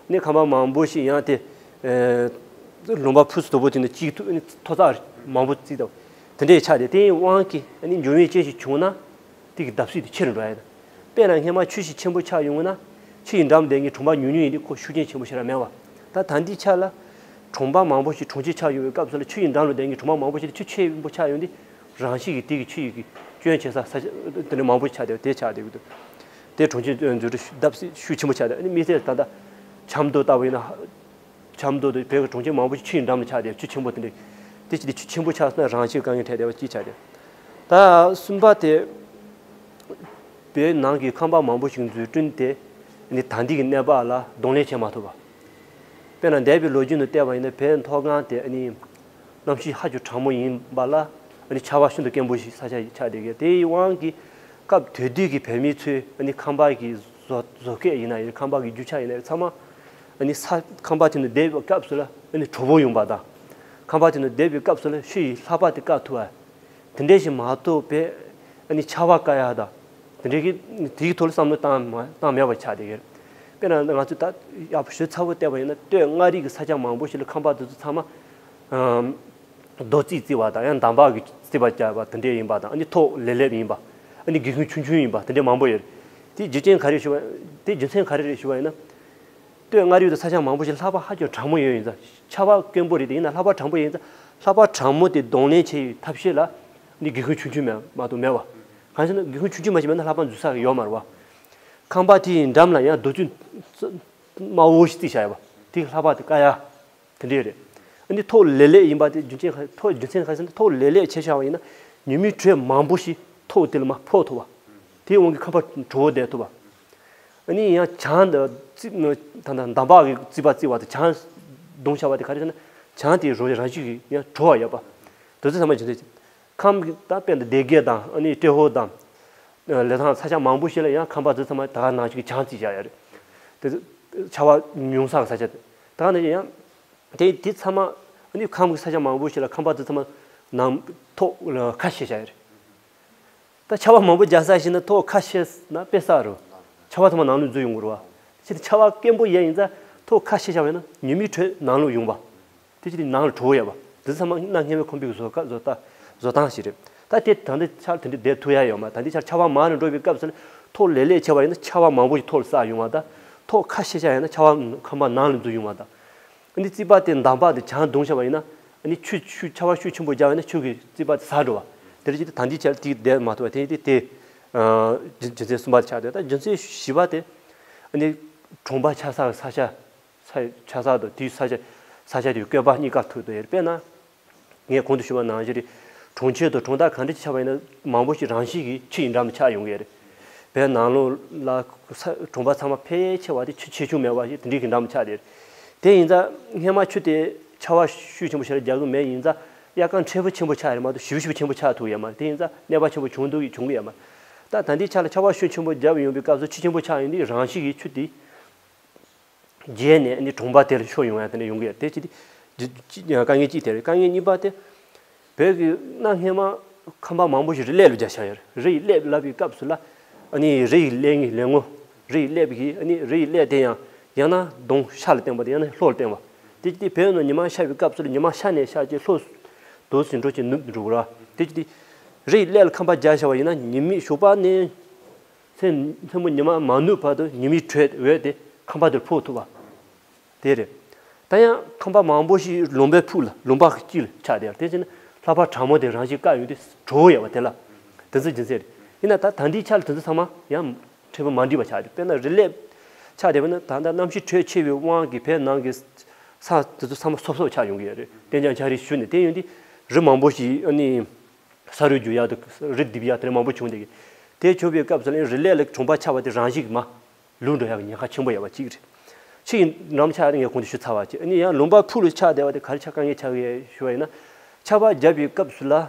ནི་ཁང་པ་མང་པོ་ཞིག་ཡང་དེ་ལུང་པ་ཕུ་སུ་དོ་པོ་དེ་ནས་གཅིག་ཐུ་ཨ་ནི་མཐོ་ཚད་མང་པོ་བརྩིས་དང་། དེ་འདྲའི་ཆགས་ཏེ་དེའི་དབང་གིས་ཨ་ནི་འབྱུང་བའི་རྐྱེན་ཞིག་བྱུང་ན། དེ་གི་བརྡབ་གསིག་དེ་ཆེ་རུ་འགྲོ་ཡ་དང་། དཔེར་ན་སྔོན་མ་ཆུ་ཞིག་ཆེན་པོ་ཆགས་ཡོང་ན། ཆུ་ཡི་འགྲམ་བསྡད་མཁན་གྲོང་པ་ཉུང་ཉུང་ཡིན་དུས་ཁོ་ཤུགས་རྐྱེན་ཆེན་པོ་ཞེ་དྲག་མེད་པ། ད་ད་ལྟའི་ཆ་ལ། གྲོང་པ་མང་པོ་ཞིག་གྲོང་ཁྱེར་ཆགས་ཡོང་བའི་སྐབས་སུ་ལ་ཆུ་ཡི་འགྲམ་ལ་བསྡད་མཁན་གྲོང་པ་མང་པོ་ཞིག་ཆུ་ཆེན་པོ་ཆགས་ཡོང་དུས། རང་བཞིན་གྱིས་དེ་གི་ཆུ་ཡི་གི་སྐྱོན་བྱེད་ས་ས་ཆ་དེ་འདྲ་མང་པོ་ཆགས་བསྡད་དེ་ཆགས་བསྡད་ཀྱི་འདུག་དེ་གྲོང་ཁྱེར་འཛུགས་སྐྲུན་བརྡབ་གསིག་ཤུགས་ཆེན་པོ་ཆགས་བསྡད། ཨ་ནི་དམིགས་བསལ་ད་ལྟ་ཆབ་མདོ་ལྟ་བུ་ཡིན་ན། ཆབ་མདོ་དང་བོད་ཀྱི་གྲོང་ཁྱེར་མང་པོ་ཞིག་ཆུ་ཡི་འགྲམ་ལ་ཆགས་བསྡད་པ། ཆུ་ཆེན་པོ་དེ་འདྲ་དེ་ཅི་སྟེ་ཆུ་ཆེན་པོ་ཆགས་སོང་ན་རང་བཞིན་དཀའ་ངལ་འཕྲད་བསྡད་པ་ཅིག་ཆགས་བསྡད། ད་གསུམ་པ་དེ། བོད་ནང་གི་ཁང་པ་མང་པོ་ཞིག་འཛུགས་སྐྲུན་དེ་ནི་ད་ལྟའི་གི་གནས་བབ་ལ་གདོང་ལེན་བྱེད་མ་ཐུབ་པ། དཔེར་ན་འདས་པའི་ལོ་རྒྱུས་ནང་བལྟས་པ་ཡིན་ན་བོད་མཐོ་སྒང་དེ་ནི་གནམ་གཤིས་ཧ་ཅང་གྲང་མོ་ཡིན་པ་ལ་ཆར་པ་ཤིན་ཏུ་དཀོན་པོ་ཞིག་ས་ཆ་ཆགས་བསྡད་ཀྱི། དེའི་དབང་གིས་སྐབས་དེ་དུས་ཀྱི་བོད་མི་ཚོའི་ཁང་པ་གི་བཟོ་བཟོ་བཀོད་ཡིན་ན་ཡང་ཁང་པ་གི་རྒྱུ་ཆ་ཡིན་ན་ཡང་ཚང་མ་ས་ཁང་པ་དེ་ནང་བསྡད་པའི་སྐབས་སུ་ལ་དྲོ་པོ་ཡོང་པ་དང་། ཁང་པ་དེ་ནང་བསྡད་པའི་སྐབས་སུ་ལ་ཆུ་ཡི་ལྷགས་པ་དེ་བཀག་ཐུབ་པ། དེ་འདྲ་ཞིག་མ་གཏོགས་པའི་ཨ་ནི་ཆར་པ་བཀག་ཡག་དང་། དེ་འདྲའི་གི་དེའི་ཐོག་ལ་བསམ་བློ་བཏང་མ་བཏང་མེད་པ་ཆགས་བསྡད་ཡོད། དཔེར་ན་ང་ཚོས་ད་ཡག་པོ་ཞིབ་ཚགས་པོ་བལྟས་པ་ཡིན་ན་སྟོད་མངའ་རིས་ཀྱི་ས་ཆ་མང་པོ་ཞིག་ལ་ཁང་པ་དེ་ཚོ་ཚང་མ་ཨམ་རྡོ་རྩིག་བརྩིགས་པ་དང་ཡང་འདམ་བག་གི་རྩིག་པ་བརྒྱབ་པ་དེ་འདྲ་ཡིན་པ་དང་། ཨ་ནི་ཐོག་ལེབ་ལེབ་ཡིན་པ། ཨ་ནི་སྒེའུ་ཁུང་ཆུང་ཆུང་ཡིན་པ་དེ་འདྲ་མང་པོ་ཡོད། དེའི་རྒྱུ་རྐྱེན་ག་རེ་ཞུ་བ། དེའི་རྒྱུ་མཚན་ག་རེ་རེད་ཞུ་བ་ཡིན་ན། སྟོད་མངའ་རིས་དང་ས་ཆ་མང་པོ་ཞིག་ལྷགས་པ་ཧ་ཅང་གྲང་མོ་ཡོད་ཡིན་ཙང་། ཆར་པ་དཀོན་པོ་རེད་དེ་ཡིན་ན་ལྷགས་པ་གྲང་པོ་ཡིན་ཙང་ལྷགས་པ་གྲང་མོ་དེ་གདོང་ལེན་བྱེད་ཡའི་ཐབས་ཤེས་ལ་ནི་སྒེའུ་ཁུང་ཆུང་ཆུང་མེད་མ་གཏོགས་མེད་པ། གང་ཞེ་ན་སྒེའུ་ཁུང་ཆུང་ཆུང་མ་ཞིག་མེད་ན་ལྷགས་པ་འཛུལ་ས་ཡོད་མ་རེད་བ། ཁང་པ་དེའི་འགྲམ་ལ་ཡང་རྡོ་བཅུད་དམར་པོ་ཞིག་བརྩིགས་བཞག་ཡོད་པ། དེ་གིས་ལྷགས་པ་དེ་བཀག་ཡ་དེ་འདྲས་རེད། ཨ་ནི་ཐོག་ལེབ་ལེབ་ཡིན་པ་དེ་རྒྱུ་མཚན་ག་ཐོག་རྒྱུ་མཚན་ག་ཟེར་ན་ཐོག་ལེབ་ལེབ་བྱས་བཞག་པ་ཡིན་ན་ཉི་མའི་དྲོད་མང་པོ་ཞིག་ཐོག་དེ་ལ་མར་ཕོག་ཐུབ་པ། དེའི་དབང་གིས་ཁང་པ་དྲོ་བོ་བསྡད་ཐུབ་པ། ཨ་ནི་ཡང་གྱང་དང་རྩིག་ད་ལྟ་འདམ་བག་གི་རྩིག་པ་བརྩིགས་པ་དང་གྱང་བརྡུངས་བཞག་པ་དེ་ག་རེ་ཟེར་ན་གྱང་དེའི་རང་བཞིན་གྱིས་ཡང་དྲོ་བ་ཡོད་པ། དེ་ཚོ་ཚང་མ་རྒྱུ་མཚན་ཅིག་ཁམས་ཀྱི་ད་དཔེར་ན་སྡེ་དགེ་དང་ཨ་ནི་ཏྲེ་ཧོར་དང་། ལི་ཐང་ས་ཆ་མང་པོ་ཞིག་ལ་ཡང་ཁང་པ་དེ་ཚང་མ་ད་ག་ནང་བཞིན་གྱི་གྱང་བརྩིགས་བཞག་ཡོད་རེད། དེ་ཚོ་ཆར་པ་ཉུང་ས་གི་ས་ཆ་དེ། ད་ག་ནང་བཞིན་ཡང་དེ་དེ་ཚང་མ་ཨ་ནི་ཁམས་ཀྱི་ས་ཆ་མང་པོ་ཞིག་ལ་ཁང་པ་དེ་ཚང་མ་ནང་ཐོག་ལ་ཁ་ཕྱེ་བཞག་ཡོད་རེད། ད་ཆར་པ་མང་པོ་རྒྱག་ས་ཞིག་ན་ཐོག་ཁ་ཕྱེ་ན་དཔེ་བསགས་རོ། ཆར་པ་ཚང་མ་ནང་ལོགས་འཛུལ་ཡོང་གི་རེད་བ། ཕྱིར་ཆར་པ་དཀོན་པོ་ཡས་ཡིན་ཙང་ཐོག་ཁ་ཕྱེ་བཞག་པ་ཡིན་ན་ཉི་མའི་དྲོད་ནང་ལོགས་ཡོང་བ། དེ་ཕྱིར་ནང་ལ་དྲོ་བོ་ཡོད་པ། འདི་ཚང་མ་གནའ་སྔ་མོའི་ཁམས་པའི་བཟོ་ཁ་བཟོ་ལྟ་བཟོ་སྟངས་ཤིག་རེད། ད་དེ་ད་ལྟའི་ཆར་དེ་འདྲ་བསྡད་ཐུབ་ཡ་ཡོད་མ། ད་ལྟའི་ཆར་ཆར་པ་མང་རུ་འགྲོ་བའི་སྐབས་སུ་ལ་ཐོག་ལེབ་ལེབ་བྱས་པ་ཡིན་ན་ཆར་པ་མང་པོ་ཞིག་ཐོག་ལ་བསགས་ཡོང་བ་དང་། ཐོག་ཁ་ཕྱེ་བཞག་ཡིན་ན་ཆར་པ་ཁང་པ་ནང་ལ་འཛུལ་ཡོང་བ་དང་། ཨ་ནི་རྩིག་པ་དེ་འདམ་བག་དེ་གྱང་བརྡུངས་བཞག་པ་ཡིན་ན་ཨ་ནི་ཆུ་ཆུ་ཆར་པ་ཤུགས་ཆེན་པོ་བརྒྱབ་ཡིན་ན་ཆུ་གི་རྩིག་པ་དེ་ཟག་འགྲོ་བ། དེ་རེད། ཅི་སྟེ་ད་ལྟའི་ཆར་དེ་བསྡད་མ་ཐུབ་པ་དེ་དེ་དེ་རྒྱུ་རྒྱུ་མཚན་གསུམ་པ་དེ་ཆགས་འདུག་ད་རྒྱུ་མཚན་བཞི་པ་དེ་ཨ་ནི་གྲོང་པ་ཆགས་ས་གི་ས་ཆ། ས་ཆགས་ས་དང་དེའི་ས་ཆ་ས་ཆ་དེའི་བཀོད་པ་གཉིས་ཀ་ཐུག་འདུག་ཡོད་རེད། དཔེར་ན། ངས་གོང་དུ་ཞུས་པ་ནང་བཞིན་རེད། གྲོང་ཁྱེར་དང་གྲོང་རྡལ་གང་འདྲ་ཅིག་ཆགས་པ་ཡིན་ན་མང་པོ་ཞིག་རང་བཞིན་གྱིས་ཆུ་ཡི་འགྲམ་དུ་ཆགས་ཡོང་གི་རེད། བོད་ནང་ལོགས་ལ་ས་གྲོང་པ་ཚང་མ་ཕལ་ཆེ་བ་དེ་ཆུ་ཆེ་ཆུང་མེད་པ་ཞིག་དེ་འདྲའི་གི་འགྲམ་དུ་ཆགས་ཏེ། དེ་ཡིན་ཙང་སྔོན་མ་ཆུ་དེ་ཆར་པ་ཤུགས་ཆེན་པོ་ཞིག་རྒྱག་གི་མེད་ཡིན་ཙང་དབྱར་ཁ་ཕྲན་བུ་ཆེན་པོ་ཆགས་རེད་མ་གཏོགས་ཞེ་པོ་ཞེ་པོ་ཆེན་པོ་ཆགས་ཐུབ་ཡོད་མ་རེད། དེ་ཡིན་ཙང་གནོད་པ་ཆེན་པོ་བྱུང་འདུག་བྱུང་གི་ཡོད་མ་རེད། ད་ད་ལྟའི་ཆར་ལ་ཆར་པ་ཤུགས་ཆེན་པོ་བརྒྱབ་ཡོང་པའི་སྐབས་སུ་ཆུ་ཆེན་པོ་ཆགས་ཡོང་དུས་རང་བཞིན་གྱིས་ཆུ་དེ། རྗེས་ནས་ནི་གྲོང་པ་དེ་ལ་ཤོར་ཡོང་ཡ་དེ་འདྲ་ཡོང་གི་ཡོད་རེད། དེ་གཅིག་དེ་དཀའ་ངལ་གཅིག་དེ་རེད། དཀའ་ངལ་གཉིས་པ་དེ་བོད་ཀྱི་གནའ་སྔ་མ་ཁང་པ་མང་པོ་ཞིག་རི་ཀླད་ལ་རྒྱག་བཞག་ཡོད་རེད། རི་ཡི་ཀླད་ལབ་པའི་སྐབས་སུ་ལ་ཨ་ནི་རི་ཡི་ཀླད་ངོས་ཀླད་ངོ་རི་ཡི་ཀླད་པའི་གི་ཨ་ནི་རི་ཡི་ཀླད་དེ་ཡང་ཡང་ན་གདོང་ཤར་ལ་བསྟན་པ་དང་ཡང་ན་ལྷོ་ལ་བསྟན་པ། དེ་གཅིག་དེ་བོད་ནང་ཉི་མ་ཤར་བའི་སྐབས་སུ་ལ་ཉི་མ་ཤར་ནས་ཤར་གྱི་ལྷོ་དུས་སུ་འགྲོ་གྱི་ནུབ་འགྲོ་གི་རེད། དེ་གཅིག་དེ་རི་ཡི་ཀླད་ལ་ཁང་པ་རྒྱག་བཞག་པ་ཡིན་ན་ཉི་མའི་ཞོགས་པ་ནས། མཚན་མཚན་མོ་ཉི་མ་མ་ནུབ་བར་དུ་ཉི་མའི་དྲོད་འོད་དེ་ཁང་པ་དེར་ཕོག་ཐུབ་པ། དེ་རེད། ད་ཡང་ཁང་པ་མང་པོ་ཞིག་ལུང་པའི་ཕུག་ལ་ལུང་པ་གཅིག་ལ་ཆགས་བསྡད་པ་དེ་བྱས་ན་ལྷགས་པ་གྲང་མོ་དེ་རང་བཞིན་བཀག་ཡོང་དུས་དྲོ་བོ་ཡོད་པ་དེ་ལ་དེ་ཚོ་རྒྱུ་མཚན་རེད། ཡིན་ན་ད་ད་ལྟའི་ཆར་ལ་དེ་ཚོ་ཚང་མ་ཡང་ཕྲན་བུ་མ་འགྲིག་པ་ཆགས་ཏེ། དཔེར་ན་རི་ཀླད་ཆགས་བསྡད་པ་ན་ད་ལྟ་གནམ་གཤིས་དྲོད་ཆེ་བའི་དབང་གིས་བོད་ནང་གི་ས་དེ་ཚོ་ཚང་མ་སོབ་སོབ་ཆགས་ཡོང་གི་ཡོད་རེད། གཏན་འཇགས་འཁྱགས་རིས་ཞུ་ནས་དེ་ཡོང་དུས་རི་མང་པོ་ཞིག་ཨ་ནི། ས་རུད་རྒྱུག་ཡག་དང་རི་རྡིབ་ཡག་དེ་འདྲ་མང་པོ་བྱུང་བསྡད་ཀྱི། དེ་བྱུང་བའི་སྐབས་སུ་ལ་རི་ཀླད་ལ་གྲོང་པ་ཆགས་པ་དེ་རང་བཞིན་གྱིས་མར་ལུད་འགྲོ་ཡག་གི་ཉེན་ཁ་ཆེན་པོ་ཡོད་པ་གཅིག་རེད། ཆུ་ཡི་འགྲམ་ཆགས་ཡག་དེ་ངས་གོང་དུ་ཞུས་ཚར་བ་བྱས། ཨ་ནི་ཡང་ལུང་པ་ཕུག་ལ་ཆགས་བསྡད་པ་དེ་ག་རེ་ཆགས་དཀའ་ངལ་ཆགས་ཀྱི་ཡོད་ཞུ་བ་ཡིན་ན། ཆར་པ་བརྒྱབ་པའི་སྐབས་སུ་ལ་ཨ་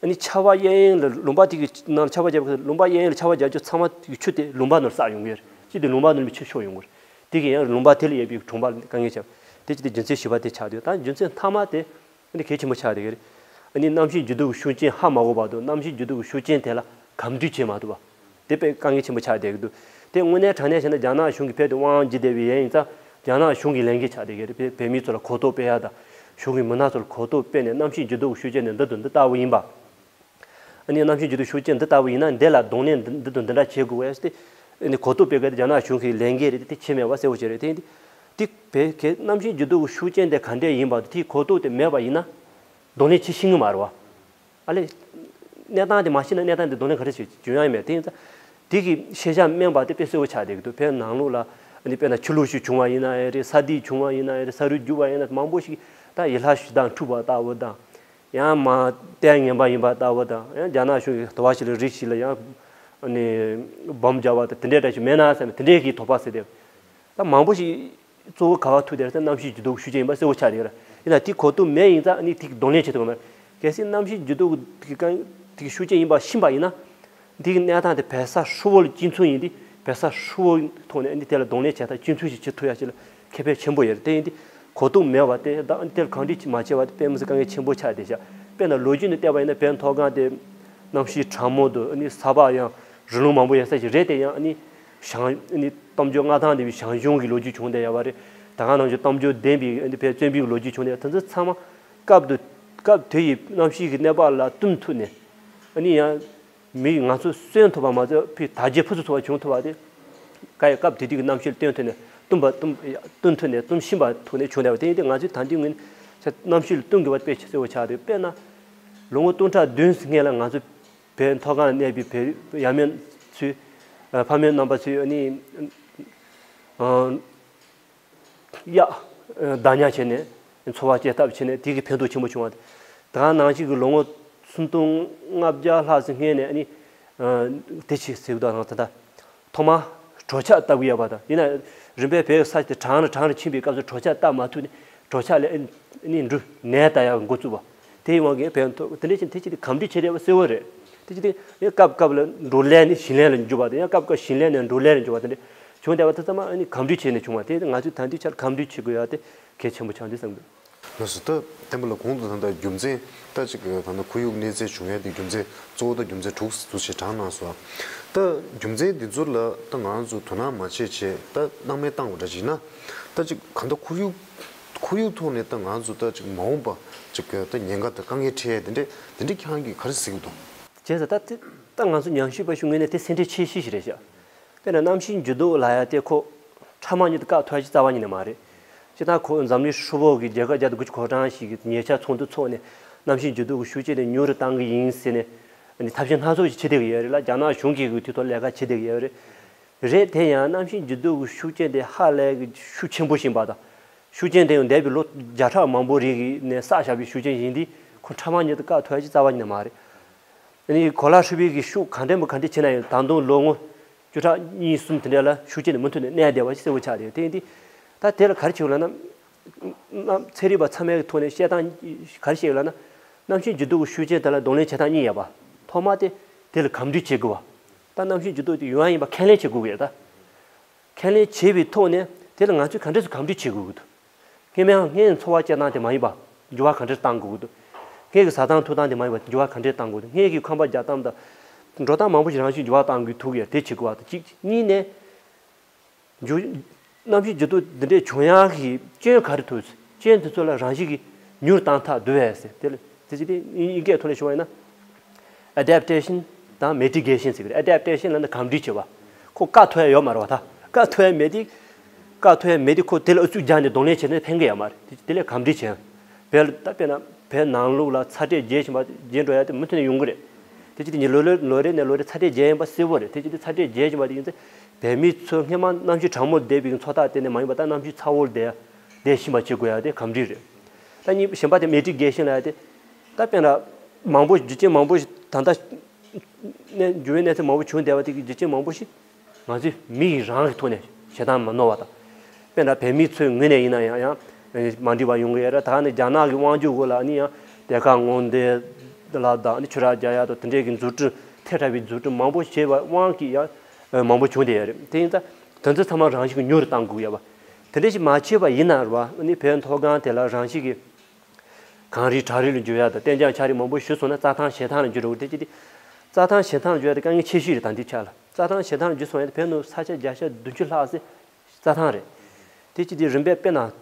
ནི་ཆར་པ་གཡས་གཡོན་ལ་ལུང་པ་དེ་གི་ནང་ལ་ཆར་པ་བརྒྱབ་པའི་སྐབས་ལུང་པ་གཡས་གཡོན་ལ་ཆར་པ་བརྒྱབ་རྒྱུ་ཚང་མ་གི་ཆུ་དེ་ལུང་པ་ནང་ལ་བསགས་ཡོང་གི་རེད། ཅི་སྟེ་ལུང་པ་ནང་ལ་ཆུ་ཤོར་ཡོང་གི་རེད། དེ་གིས་ཡང་ལུང་པ་དེ་ལ་ཡོད་པའི་གྲོང་པ་ལ་དཀའ་ངལ་ཆགས། དེ་ཅི་སྟེ་རྒྱུ་མཚན་བཞི་པ་དེ་ཆགས་འདུག་ད་རྒྱུ་མཚན་མཐའ་མ་དེ། ཨ་ནི་གལ་ཆེན་པོ་ཆགས་བསྡད་ཀྱི་རེད། ཨ་ནི་གནམ་གཤིས་འགྱུར་ལྡོག་གི་ཤུགས་རྐྱེན་ཧ་མ་གོ་བར་དུ་གནམ་གཤིས་འགྱུར་ལྡོག་གི་ཤུགས་རྐྱེན་དེ་ལ་གམ་བསྒྲིགས་བྱེད་མ་ཐུབ་པ། དེ་དཔེ་དཀའ་ངལ་ཆེན་པོ་ཆགས་བསྡད་ཀྱི་འདུག་དེ་དངོས་གནས་དྲང་གནས་བྱས་ན་རྒྱ་ནག་གཞུང་གིས་བོད་དུ་དབང་བསྒྱུར་བསྡད་པའི་ཡན་ཡིན་ཙང་རྒྱ་ནག་གཞུང་གི་ལས་འགན་ཆགས་བསྡད་ཀྱི་རེད། བོད་བོད་མི་ཚོ་ལ་གོ་རྟོགས་སྤེལ་ཡག་དང་གཞུང་གི་མི་སྣ་ཚོ་ལ་གོ་རྟོགས་སྤེལ་ནས་གནམ་གཤིས་འགྱུར་ལྡོག་གི་ཤུགས་རྐྱེན་དེ་འདི་དང་འདི་ལྟ་བུ་ཡིན་པ། ཨ་ནི་གནམ་གཤིས་འགྱུར་ལྡོག་ཤུགས་རྐྱེན་འདི་ལྟ་བུ་ཡིན་ན་འདི་ལ་གདོང་ལེན་འདི་འདི་དང་འདི་འདྲ་བྱེད་དགོས་ཟེར་ཏེ་ཨ་ནི་གོ་རྟོགས་སྤེལ་དགོས་དེ་རྒྱ་ནག་གཞུང་གི་ལས་འགན་རེད་དེ་དེ་བྱས་མེད་པ་གསལ་པོ་བྱས་རེད། དེ་ཡིན་དུས་དེ་བོད་ཁྱེད་གནམ་གཤིས་འགྱུར་ལྡོག་གི་ཤུགས་རྐྱེན་དེ་ག་འདྲས་ཡིན་པ་དང་དེའི་གོ་རྟོགས་དེ་མེད་པ་ཡིན་ན་གདོང་ལེན་བྱེད་ཤེས་ཀྱི་མ་རེད་བ། ཨ་ལས་གནས་སྟངས་དེ་མ་ཤེས་ན་གནས་སྟངས་དེ་གདོང་ལེན་ག་འདྲས་བྱེད་བྱུང་ཡ་ཡིན་མེད། དེ་ཡིན་ཙང་དེ་གི་ཤེས་བྱ་དམན་པ་དེ་དཔེ་གསལ་པོ་ཆགས་བསྡད་ཀྱི་འདུག་བོད་ནང་ལོགས་ལ་ འདི་དཔེར་ན་ཆུ་ལོག་ཞིག་བྱུང་བ་ཡིན་ན་ཡང་རེད། ས་འདི་བྱུང་བ་ཡིན་ན་ཡང་རེད། ས་རུད་རྒྱུག་པ་ཡིན་ན། མང་པོ་ཞིག་ད་ཡུལ་ལྷ་གཞི་བདག་འཁྲུགས་པ་ལྟ་བུ་དང་། ཡང་མ་ལྟས་ངན་པ་ཡིན་པ་ལྟ་བུ་དང་། ཡང་རྒྱ་ནག་གཞུང་གིས་དུ་བ་ཞིག་ལ་རི་ཞིག་ལ་ཡང་ནི་སྦོམ་རྒྱག་པ་དང་དེ་འདྲའི་འདྲ་ཞིག་མེད་ན་བསམ་ནས་དེ་འདྲའི་གི་དོགས་པ་ཟེར་ཏེ། ད་མང་པོ་ཞིག་གཙོ་བོ་ག་བ་ཐུག་དེ་རེད། ད་གནམ་གཤིས་འགྱུར་ལྡོག་ཤུགས་ཆེན་ཡིན་པ་གསལ་པོ་ཆགས་བསྡད་ཡོད་རེད། ཡིན་ན་དེ་གོ་ཐུབ་མེད་ཡིན་ཙང་ནི་དེ་གདོང་ལེན་བྱེད་ཐུབ་ཀྱི་མ་རེད། གལ་སྲིད་གནམ་གཤིས་འགྱུར་ལྡོག་དེ་གང་དེ་ཤུགས་ཆེན་ཡིན་པ་ཤེས་པ་ཡིན་ན། འདིའི་གནས་སྟངས་དེ་བལ་ས་ཧྲིལ་བོ་ལ་གཅིག་མཚུངས་ཡིན་དུས། བལ་ས་ཧྲིལ་བོའི་ཐོག་ནས་འདི་དེ་ལ་གདོང་ལེན་བྱེད་སྟངས་གཅིག་མཚུངས་ཤིག་བྱེད་ཐུབ་ཡ་ཅིག་ལ་ཁེ་ཕན་ཆེན་པོ་ཡོད་རེད། དེ་ཡིན་དུས་གོ་རྟོགས་མེད་པ་དེ་དང་དེ་ལ་གང་འདྲ་ཅིག་མ་བྱས་པ་དེ་དཔེ་མི་སྲིད་དཀའ་ངལ་ཆེན་པོ་ཆགས་བསྡད་ཤག་དཔེར་ན་ལོ་རྒྱུས་ནས་བལྟས་པ་ཡིན་ན། བལ་མཐོ་སྒང་དེ་གནམ་གཤིས་གྲང་མོ་འདུག་ཨ་ནི་ས་ཕག་ཡང་རི་ལུང་མང་པོ་ཡོད་ས་ཞིག་རེད། དེ་ཡང་ཨ་ནི་ཞང་ཨ་ནི་གཏམ་རྒྱུད་མངའ་ཐང་ལྡན་པའི་ཞང་ཞུང་གི་ལོ་རྒྱུས་བྱུང་བསྡད་ཡོད་པ་རེད། ད་ག་ནང་བཞིན་གཏམ་རྒྱུད་ལྡན་པའི་ཨ་ནི་བལ་བཙན་པོའི་ལོ་རྒྱུས་བྱུང་བསྡད་ཡོད། དེ་ཚོ་ཚང་མ་སྐབས་དུ་སྐབས་དེ་ཡི་གནམ་གཤིས་ཀྱི་གནས་བབ་ལ་བསྟུན་ཐུབ་ནས། ཨ་ནི་ཡང་མི་ང་ཚོ་གསོན་ཐུབ་པ་མ་ཟད་ཕི་དར་རྒྱས་ཕུན་སུམ་ཚོགས་པ་བྱུང་ཐུབ་པ་དེ། ཀ་ཡི་སྐབས་དེ་དུས་ཀྱི་གནམ་གཤིས་ལ་བསྟུན་ཐུབ་ནས་བསྟུན་པ་བསྟུན་བསྟུན་ཐུབ་ནས་བསྟུན་ཤེས་པ་ཐུག་ནས་བྱུང་བསྡད་པ་དེ་ཡིན་ཏེ། ང་ཚོས་ད་ལྟའི་ངོས་ནས་གནམ་གཤིས་ལ་བསྟུན་དགོས་པ་དཔེ་ཆ་གསལ་པོ་ཆགས་འདུག་དཔེར་ན་ལོ་ངོ་སྟོང་ཕྲག་བདུན་སྔོན་ལ་ང་ཚོ་བལ་མཐོ་སྒང་ལ་གནས་པའི་བལ་ཡབ་མེས་ཚོས་ཕ་མེས་རྣམ་པ་ཚོས་ཨ་ནི། གཡག་བདག་ཉར་བྱས་ནས་འཚོ་བ་སྐྱེལ་ཐབས་བྱས་ནས་དེ་གི་ཕན་ཐོགས་ཆེན་པོ་བྱུང་བ་དང་། ད་ག་ནང་བཞིན་གྱི་ལོ་ངོ་སུམ་སྟོང་ལྔ་བརྒྱ་ལྷག་ཙམ་སྔོན་ནས་ཨ་ནི་དེ་ཆེ་ཟེར་གི་འདུག་ད་ལྟ་ཐོག་མར་གྲོ་ཆག་བཏབ་གི་ཡོད་པ་དང་། ཡིན་ན་རིམ་པས་བལ་ས་དེ་གྲང་རུ་གྲང་རུ་ཕྱིན་པའི་སྐབས་སུ་གྲོ་ཆག་བཏབ་མ་ཐུབ་ནས་གྲོ་ཆག་ལས་ཨ་ནི་འབྲུ་ནད་ལྟ་ཡག་འགོ་བཙུགས་པ། དེའི་དབང་གིས་བལ་ཐོག་དེ་འདྲ་ཞིག་དེ་ཅི་སྟེ་གམ་འགྲིག་བྱེད་རེད་པ་གསལ་པོ་རེད། དེ་ཅི་སྟེ་ཡང་སྐབས་སྐབས་ལ་འབྲུ་ལས་ནས་ཞིང་ལས་ལ་འགྱུར་བ་དང་། ཡང་སྐབས་སྐབས་ཞིང་ལས་ནས་འབྲུ་ལས་ལ་འགྱུར་བ་དེ་འདྲ་བྱུང་བསྡད་པ་དེ་ཚང་མ་ཨ་ནི་གམ་འགྲིག་བྱས་ནས་བྱུང་བ་དེ། ང་ཚོས་ད་ལྟའི་ཆར་གམ་འགྲིག་བྱེད་དགོས་ཡ་དེ་གལ་ཆེན་པོ་ཆགས་འདུག་བསམ་གི། ལགས་སོ། ད་བསྟན་པ་ལགས་གོང་དུ་ད་ལྟ་རྒྱུ་མཚན་ད་ཅིག་ད་ལྟ་ཁོར་ཡུག་གནོད་འཚེ་བྱུང་ཡ་དེ་རྒྱུ་མཚན་གཙོ་བོ་ད་རྒྱུ་མཚན་དྲུག་ཙམ་ཞིག་དྲངས་གནང་སོང་། ད་རྒྱུ་མཚན་འདི་ཚོ་ལ་ད་ང་ཚོ་དོ་སྣང་མ་བྱེད་བྱས་ད་སྣང་མེད་བཏང་བ་འདྲ་ཞིག་ན། ད་ཅིག་གང་ལྟར་ཁོར་ཡུག་ཁོར་ཡུག་ཐོག་ནས་ད་ང་ཚོ་ད་ཅིག་མ་འོངས་པ་ཅིག་ད་ཉེན་ཁ་དང་དཀའ་ངལ་འཕྲད་དེ་འདྲས་དེ་འདྲས་ཁྱེད་རང་གིས་ག་རེ་གཟིགས་འདུག་བྱས་ཙང་ད་དེ་ད་ང་ཚོ་ཉམས་ཞིབ་པ་ཞིག་ངོས་ནས་དེ་སེམས་ཁྲལ་ཆེ་ཤོས་ཤིག་རེད་ཤག་དཔེར་ན་གནམ་གཤིས་འགྱུར་ལྡོག་ལབ་ཡ་དེ་ཁོ་ཕྲ་མ་ཉིད་དུ་བཀག་ཐུབ་ཡ་ཅིག་རྩ་བ་ཉིད་ནས་མ་རེད། སྤྱིར་བཏང་ཁོ་འཛམ་གླིང་ཧྲིལ་པོ་གི་རྒྱལ་ཁབ་བརྒྱ་དང་དགུ་བཅུ་གོ་གྲངས་ཤིག་གིས་ཉེ་ཆར་ཚོགས་འདུ་ཚོགས་ནས་གནམ་གཤིས་འགྱུར་ལྡོག་གི་ཤུགས་རྐྱེན་དེ་ཉུང་རུ་གཏང་གི་ཡིན་ཟེར་ནས་ཐབས་ཤེས་སྣ་ཚོགས་ཤིག་བྱེད་བསྡད་ཀྱི་ཡོད་རེད་ལ། རྒྱ་ནག་གཞུང་གིས་དེའི་ཐོག་ལས་ཀ་བྱེད་བསྡད་ཀྱི་ཡོད་རེད། རེད། དེ་ཡང་གནམ་གཤིས་འགྱུར་ལྡོག་གི་ཤུགས་རྐྱེན་དེ་ཧ་ལས་ཀྱི་ཤུགས་ཆེན་པོ་ཞིག་ཡིན་པ་དང་། ཤུགས་རྐྱེན་དེ་ཡང་འདས་པའི་ལོ་བརྒྱ་ཕྲག་མང་པོ་རིང་གི་ནས་བསགས་བཞག་པའི་ཤུགས་རྐྱེན་ཡིན་དུས་ཁོ་ཕྲ་མ་ཉིད་དུ་བཀག་ཐུབ་ཡ་ཅིག་རྩ་བ་ཉིད་ནས་མ་རེད། ཨ་ནི་གོ་ལ་ཧྲིལ་པོའི་གི་ཤུགས་གང་འདྲ་མོ་གང་འདྲ་བྱས་ན་ཡང་ད་དུང་ལོ་ངོ་བཅུ་ཕྲག་གཉིས་གསུམ་དེ་འདྲ་ལ་ཤུགས་རྐྱེན་དེ་མུ་མཐུད་ནས་གནས་བསྡད་པ་ཞིག་གསལ་པོ་ཆགས་བསྡད་ཡོད། དེ་ཡིན་དུས་ད་དེ་ལ་ག་རེ་བྱེད་དགོས་ལབ་ན། གནམ་ཚན་རིག་པ་ཚང་མའི་ཐོག་ནས་བཤད་སྟངས་ག་རེ་བཤད་ཡོད་ལབ་ན། གནམ་གཤིས་འགྱུར་ལྡོག་གི་ཤུགས་རྐྱེན་དེ་ལ་གདོང་ལེན་བྱེད་སྟངས་གཉིས་ཡོད་པ། ཐོག་མ་དེ་དེ་ལ་གམ་འགྲིག་བྱེད་དགོས་པ། ད་གནམ་གཤིས་འགྱུར་ལྡོག་དེ་ཡོང་ཡ་ཡིན་པ་ཁས་ལེན་བྱེད་དགོས་ཀྱི་རེད་ད། ཁས་ལེན་བྱས་པའི་ཐོག་ནས་དེ་ལ་ང་ཚོས་ག་འདྲས་སུ་གམ་འགྲིག་བྱེད་དགོས་ཀྱི་འདུག་སྔོན་མའི་སྔོན་འཚོ་བ་སྐྱེལ་སྟངས་དེ་མ་ཡིན་པ་འགྱུར་བ་ག་འདྲས་གཏང་དགོས་ཀྱི་འདུག་སྔོན་གྱི་ཟ་སྟངས་འཐུང་སྟངས་དེ་མ་ཡིན་པ་འགྱུར་བ་ག་འདྲས་གཏང་དགོས་འདུག་སྔོན་གྱི་ཁང་པ་རྒྱག་སྟངས་དང་འགྲོ་སྟངས་མང་པོ་ཞིག་རང་བཞིན་འགྱུར་བ་གཏང་དགོས་ཐུག་ཡ་དེ་བྱེད་དགོས་པ་དང་གཅིག་གཉིས་ནས། འགྱུར། གནམ་གཤིས་འགྱུར་ལྡོག་འདི་འདྲས་བྱུང་ཡག་གི་རྐྱེན་ག་རེ་ཐུག་རྐྱེན་དེ་ཚོ་ལ་རང་བཞིན་གྱིས་མྱུར་བཏང་ཐབས་འདུག་གས་ཟེར། དེ་ལ་དེ་ཅི་སྟེ་དབྱིན་སྐད་ཐོག་ནས་ཞུ་བ་ཡིན་ན། Adaptation དང་Mitigation ཟེར་གི་རེད། Adaptation ལབ་ན་གམ་འགྲིག་བྱེད་པ། ཁོ་བཀག་ཐུབ་ཡ་ཡོད་མ་རེད་པ། ད་བཀག་ཐུབ་ཡ་མེད་དུས། བཀག་ཐུབ་ཡ་མེད་དུས་ཁོ་དེ་ལ་ཨུ་ཚུགས་རྒྱག་ནས་གདོང་ལེན་བྱས་ན་ཕན་གི་ཡོད་མ་རེད། དེ་དེ་ལས་གམ་འགྲིག་བྱེད། བལ་ད་དཔེར་ན་བལ་ནང་ལོགས་ལ་ཚ་དྲོད་རྒྱས་བཞིན་པ་རྒྱས་འགྲོ་ཡ་དེ་མུ་མཐུད་ནས་ཡོང་གི་རེད། དེ་ཅི་སྟེ་ཉིན་ལོ་ལོ་ལོ་རེ་ནས་ལོ་རེ་ཚ་དྲོད་རྒྱས་ཡིན་པ་གསལ་པོ་རེད། དེ་ཅི་སྟེ་ཚ་དྲོད་རྒྱས་བཞིན་པ་དེ་ཡིན་ཚེ། བལ་མི་ཚོ་སྔོན་མ་གནམ་གཤིས་གྲང་མོ་བསྡད་པའི་འཚོ་ཐབས་དེ་ནས་མ་ཡིན་པ་ད་གནམ་གཤིས་ཚ་བོར་བསྡད་བསྡད་བཞིན་པ་བྱེད་དགོས་ཡ་དེ་གམ་འགྲིག་རེད། ད་གཉིས་གཞན་པ་དེ་Mitigation ལབ་ཡ་དེ། ད་དཔེར་ན་མང་པོ་རྒྱུ་རྐྱེན་མང་པོ་ཞིག་ད་ལྟ་ནས་འགྱུར་བའི་གནས་ཚུལ་མང་པོ་བྱུང་བསྡད་པ་དེ་གི་རྒྱུ་རྐྱེན་མང་པོ་ཞིག་ང་ཚོས་མི་ཡི་རང་གི་ཐོག་ནས་བྱེད་སྟངས་མ་ནོར་བ་དང་། དཔེར་ན་བལ་མི་ཚོའི་ངོས་ནས་ཡིན་ན་ཡང་ཡང་མ་འགྲིག་པ་ཡོང་གི་ཡོད་རེད། ད་ནི་རྒྱ་ནག་གི་དབང་སྒྱུར་འོག་ལ་ནི་ཡང་གཏེར་ཁ་སྔོག་འདོན་ལ་དང་ནི་ཆུ་རགས་རྒྱག་ཡ་དང་དེ་འདྲའི་གི་འཛུགས་སྐྲུན་ཐལ་དྲགས་པའི་འཛུགས་སྐྲུན་མང་པོ་བྱས་པ་དབང་གིས་ཡང་མང་པོ་བྱུང་བསྡད་ཡོད་རེད། དེ་ཡིན་ཙང་དེ་ཚོ་ཚང་མ་རང་བཞིན་གྱིས་མྱུར་བཏང་དགོས་ཡོད་པ། དེ་འདྲ་ཞིག་མ་བྱས་པ་ཡིན་ན་རེད་པ། ནི་བལ་མཐོ་སྒང་དེ་ལ་རང་བཞིན་གྱིས་གངས་རི་བྲག་རི་ལ་འགྱུར་ཡ་དང་གཏེར་འཇགས་ཆག་རི་མང་པོ་ཞིག་སོང་ན་རྩྭ་ཐང་བྱེ་ཐང་ལ་འགྱུར་འགྲོ་གི་རེད། དེ་ཅི་སྟེ་རྩྭ་ཐང་བྱེ་ཐང་ལ་འགྱུར་ཡ་དེ་དཀའ་ངལ་ཆེ་ཤོས་རེད། ད་འདི་ཆ་ལ་རྩྭ་ཐང་བྱེ་ཐང་ལ་འགྱུར་སོང་ཡ་དེ་བལ་ནང་ས་ཆ་བརྒྱ་ཆ་བདུན་ཅུ་ལྷག་ཙམ་རྩྭ་ཐང་རེད། དེ་ཅི་སྟེ་རིམ་པས་དཔེར་ན་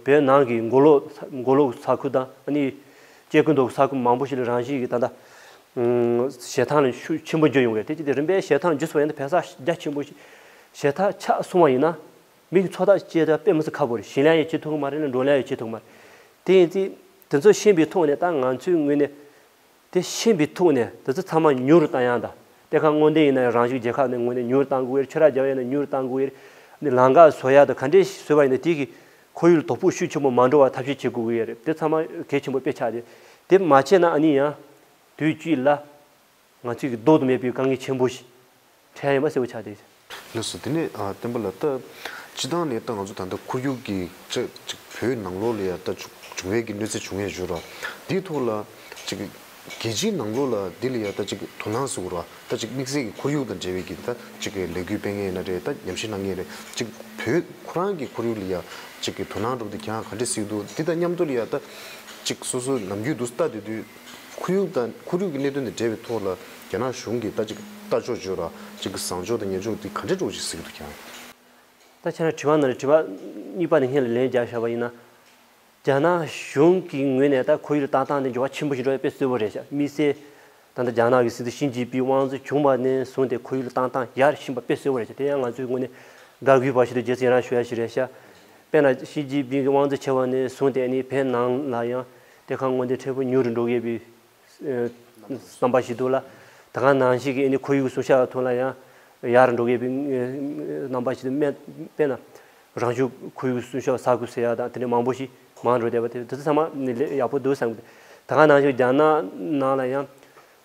བལ་ནང་གི་མགོ་ལོག་མགོ་ལོག་ས་ཁུལ་དང་ཨ་ནི་སྐྱེ་རྒུ་མདོག་ས་ཁུལ་མང་པོ་ཞིག་ལ་རང་བཞིན་གྱིས་ད་ལྟ་བྱེ་ཐང་ལ་ཤུགས་ཆེན་པོ་འགྱུར་ཡོང་གི་རེད། དེ་ཅི་སྟེ་རིམ་པས་བྱེ་ཐང་འགྱུར་སོང་ཡ་དེ་བལ་ས་རྒྱ་ཆེན་པོ་ཞིག་བྱེ་ཐང་ཆགས་སོང་བ་ཡིན་ན། མི་གི་འཚོ་ཐབས་སྐྱེལ་ཐབས་དཔེ་མི་སྲིད་ཁག་པོ་རེད། ཞིང་ལས་ཡང་བྱེད་ཐུབ་ཀྱི་མ་རེད་ལ་འབྲོག་ལས་ཡང་བྱེད་ཐུབ་ཀྱི་མ་རེད། དེ་ཡིན་དུས་དེ་ཚོ་ཤེས་པའི་ཐོག་ནས་ད་ང་ཚོའི་ངོས་ནས་དེ་ཤེས་པའི་ཐོག་ནས་དེ་ཚོ་ཚང་མ་མྱུར་བཏང་ཡག་དང་གཏེར་ཁ་སྔོག་འདོན་ཡིན་ན་ཡང་རང་བཞིན་རྒྱལ་ཁབ་ནས་ངོས་ནས་མྱུར་བཏང་དགོས་ཀྱི་རེད། ཆུ་རགས་རྒྱག་ཡ་ཡིན་ན་མྱུར་བཏང་དགོས་ཀྱི་རེད། ནི་ལམ་ཁ་བཟོ་ཡག་དང་ག་འདྲས་བཟོས་པ་ཡིན་ན་དེ་གི་ཁོར་ཡུག་ལ་དོ་ཕོག་ཤུགས་ཆེན་པོ་མ་འགྲོ་བ་ཐབས་ཤེས་བྱེད་དགོས་ཀྱི་ཡོད་རེད། དེ་ཚང་མ་གལ་ཆེན་པོ་དཔེ་ཆགས་ཏེ། དེ་མ་བྱས་ན་ཨ་ནི་ཡང་དུས་གཅིག་ལ་ང་ཚོས་ཀྱི་ལྡོག་ཏུ་མེད་པའི་དཀའ་ངལ་ཆེན་པོ་ཞིག་འཕྲད་ཡ་ཡིན་པ་གསལ་པོ་ཆགས་ཏེ། ལགས་སོ། དེ་ནས་ཨ་བསྟན་པ་ལགས། ད་སྤྱི་བཏང་ནས་ད་ང་ཚོ་ད་ལྟ་ཁོར་ཡུག་གི་ཅིག་ཅིག་བོད་ནང་ལོགས་ལ་ཡ་ད་བྱུང་བའི་གི་གནོད་འཚེ་བྱུང་ཡས་ཞུ་ར། དེའི་ཐོག་ལ་ཅིག་རྒྱལ་སྤྱིའི་ནང་ལོགས་ལ་འདི་ལ་ཡ་ད་ཅིག་དོ་སྣང་ཟེར་དགོས་ར། ད་ཅིག་དམིགས་བསལ་གྱི་ཁོར་ཡུག་དང་འབྲེལ་བའི་གི་ད་ཅིག་ལས་འགུལ་སྤེལ་མཁན་ཡིན་ན་རེད། ད་ཉམས་ཞིབ་གནང་མཁན་རེད། ཅིག་བོད་ཁོ་རང་གི་ཁོར་ཡུག་ལ་ཡ་ཅིག་གི་དོ་སྣང་འགྲོ་དུས་ཀྱང་ག་འདྲ་ཟེར་གྱི་འདུག་འདི་དང་མཉམ་དུ་ལ་ཡ་ད་ཅིག་སོ་སོ་ནམ་རྒྱུན་དུ་ལྟ་སྡོད་དུས་ཁོར་ཡུག་དང་ཁོར་ཡུག་གི་གནད་དོན་དང་འབྲེལ་བའི་ཐོག་ལ་རྒྱ་ནག་གཞུང་གི་ད་ཅིག་ལྟ་ཕྱོགས་བརྗོད་ར། ཅིག་གི་བཟང་ཕྱོགས་དང་ངན་ཕྱོགས་འདི་ག་འདྲ་འགྲོ་ཅིག་ཟེར་གྱི་འདུག་ཀྱང་། ད་ཁྱེད་རང་དྲི་བ་ནང་ལ་དྲི་བ་གཉིས་པ་ནས་སྔོན་ལ་ལན་རྒྱག་བཞག་པ་ཡིན་ན། རྒྱ་ནག་གཞུང་གི་ངོས་ནས་ད་ཁོར་ཡུག་ལ་བཏང་སྟངས་དེ་འགྱུར་བ་ཆེན་པོ་ཞིག་འགྲོ་ཡ་དཔེ་གསལ་པོ་རེད་ཤག་དམིགས་བསལ་ད་ལྟ་རྒྱ་ནག་གི་སྲིད་འཛིན་ཞི་ཅིན་ཕིང་དབང་འཛིན་བྱུང་བ་ནས་བཟུང་སྟེ་ཁོར་ཡུག་ལ་བཏང་སྟངས་ཡར་ཕྱིན་པ་དཔེ་གསལ་པོ་རེད་ཤག་དེ་ཡང་ང་ཚོའི་ངོས་ནས་དགའ་གུས་འབའ་ཞིག་ཏུ་རྗེས་སུ་ཡི་རང་ཞུ་ཡ་ཞིག་རེད་ཤག་དཔེར་ན་ཞི་ཅིན་ཕིང་གི་དབང་འཛིན་བྱས་པ་ནས་བཟུང་སྟེ་ནི་བོད་ནང་ལ་ཡང་དེ་ག་སྔོན་དེ་འཕྲལ་པོ་ཉུང་རུ་འགྲོ་གི་ཡོད་པའི་རྣམ་པ་ཞིག་འདུག་ལ། ད་ག་ནང་བཞིན་གྱི་ཨ་ནི་ཁོར་ཡུག་སྲུང་སྐྱོབ་ཐོག་ལ་ཡང་ཡར་འགྲོ་གི་ཡོད་པའི་རྣམ་པ་ཞིག་ཏུ་དམན། དཔེར་ན་རང་བྱུང་ཁོར་ཡུག་སྲུང་སྐྱོབ་ས་ཁུལ་ཟེར་ཡ་དང་དེ་འདྲ་མང་པོ་ཞིག་མང་འགྲོ་བསྡད་པ་དེ་དེ་ཚོ་ཚང་མ་ནི་ལས་ཡག་པོ་འདུག་བསམ་གི་འདུག་ད་ག་ནང་བཞིན་རྒྱ་ནག་ནང་ལ་ཡང་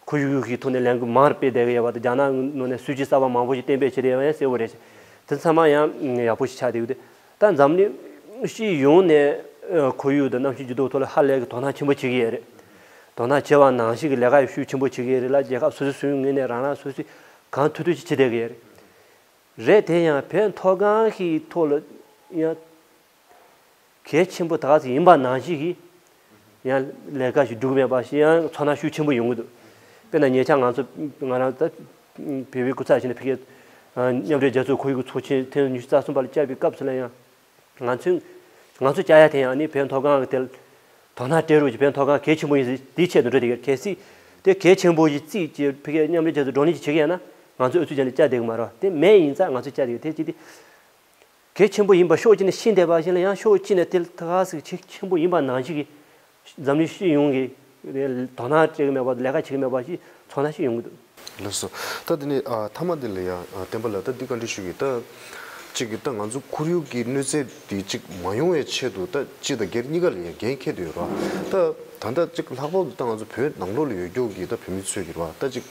ཁོར་ཡུག་གི་ཐོག་ནས་ལས་འགུལ་མང་རུ་སྤེལ་བསྡད་ཀྱི་ཡོད་པ་དང་རྒྱ་ནག་ནང་ནས་སྲིད་ཇུས་གསར་པ་མང་པོ་ཞིག་གཏན་འབེབས་བྱས་བསྡད་ཡོད་ཡ་གསལ་པོ་རེད། དེ་ཚང་མ་ཡང་ཡག་པོ་ཞིག་ཆགས་བསྡད་ཡོད་དེ། ད་འཛམ་གླིང་སྤྱི་ཡོངས་ནས་ཁོར་ཡུག་དང་གནམ་གཤིས་འགྱུར་ལྡོག་ཐོག་ལ་ཧ་ལས་ཀྱི་དོ་སྣང་ཆེན་པོ་བྱེད་ཀྱི་ཡོད་རེད། དོ་སྣང་བྱེད་པ་ནང་བཞིན་གྱི་ལས་ཀ་ཡང་ཤུགས་ཆེན་པོ་བྱེད་ཀྱི་ཡོད་རེད་ལ། རྒྱལ་ཁབ་སོ་སོ་སོའི་ངོས་ནས་རང་རང་སོ་སོས་གང་ཐུབ་ཐུབ་ཅིག་བྱེད་བསྡད་ཀྱི་ཡོད་རེད། རེད། དེ་ཡང་བོད་མཐོ་སྒང་གི་ཐོག་ལ་ཡང་གལ་ཆེན་པོ་ད་ག་ཙམ་ཡིན་པ་ནང་བཞིན་གྱི་ཡང་ལས་ཀ་ཞིག་སྒྲུབ་མེད་པ་ཞིག་ཡང་ཚོར་སྣང་ཤུགས་ཆེན་པོ་ཡོང་གི་འདུག་དཔེར་ན་ཉེ་ཆར་ང་ཚོ་ང་རང་ད་བོད་པའི་སྐུ་ཚབ་བྱས་ནས་ཕ་གིའི་མཉམ་འབྲེལ་རྒྱལ་ཚོགས་ཁོར་ཡུག་ཚོགས་ཆེན་ཐེངས་ཉི་ཤུ་རྩ་གསུམ་པ་ལ་བཅར་བའི་སྐབས་སུ་ལ་ཡང་། ང་ཚོས་ང་ཚོས་བཅར་ཡ་དེ་ཡང་ནི་བོད་མཐོ་སྒང་གི་དེ་ལ་དོ་སྣང་སྤྲད་རོགས་ཀྱི། བོད་མཐོ་སྒང་གལ་ཆེན་པོ་ཡིན་ཟེར་དེའི་ཆེད་དུ་འགྲོ་དེ་གལ་སྲིད་དེ་གལ་ཆེན་པོ་ཞིག་བརྩིས་ཀྱི་ཕ་གིའི་མཉམ་འབྲེལ་རྒྱལ་ཚོགས་བགྲོ་གླེང་ཅིག་བྱེད་ཀྱི་ཡོད་ན་ང་ཚོས་ཨུ་ཚུགས་བྱས་ནས་བཅར་བསྡད་ཀྱི་མ་རེད་བ། དེ་མེད་ཡིན་ཙང་ང་ཚོས་བཅར་བསྡད་ཀྱི་དེ་ཅི་སྟེ། གལ་ཆེན་པོ་ཡིན་པ་ཕྱོགས་གཅིག་ནས་ཤེས་བསྡད་པ་ཞིག་ལ་ཡང་ཕྱོགས་གཅིག་ནས་དེ་ལ་ད་ག་ཟེ་གལ་ཆེན་པོ་ཡིན་པ་ནང་བཞིན་གྱི་འཛམ་གླིང་སྤྱི་ཡོངས་ཀྱི་དོ་སྣང་བྱེད་ཀྱི་མེད་པ། ལས་ཀ་བྱེད་ཀྱི་མེད་པ་ཞིག་ཚོར་སྣང་ཞིག་ཡོང་གི་འདུག་ལགས་སོ། ད་དེ་ནས་ཨ་མཐའ་མ་དེ་ལ་ཡང་ཨ་བསྟན་པ་ལགས། ད་འདི་བཀའ་འདྲི་ཞུ་གི། ད་གཅིག་གི་ད་ང་ཚོ་ཁོར་ཡུག་གི་གནོད་འཚེ་འདི་གཅིག་མ་ཡོང་བའི་ཆེད་དུ་ད་སྤྱི་དང་སྒེར་གཉིས་ཀ་ལ་ཡང་འགན་འཁྱེར་དུ་ཡོད་ར། ད་ད་ལྟ་གཅིག་ལྷག་པར་དུ་ད་ང་ཚོ་བོད་ནང་ལོགས་ལ་ཡོད་རྒྱུ་གི་ད་བོད་མི་ཚོས་ཀྱི་ར། ད་གཅིག་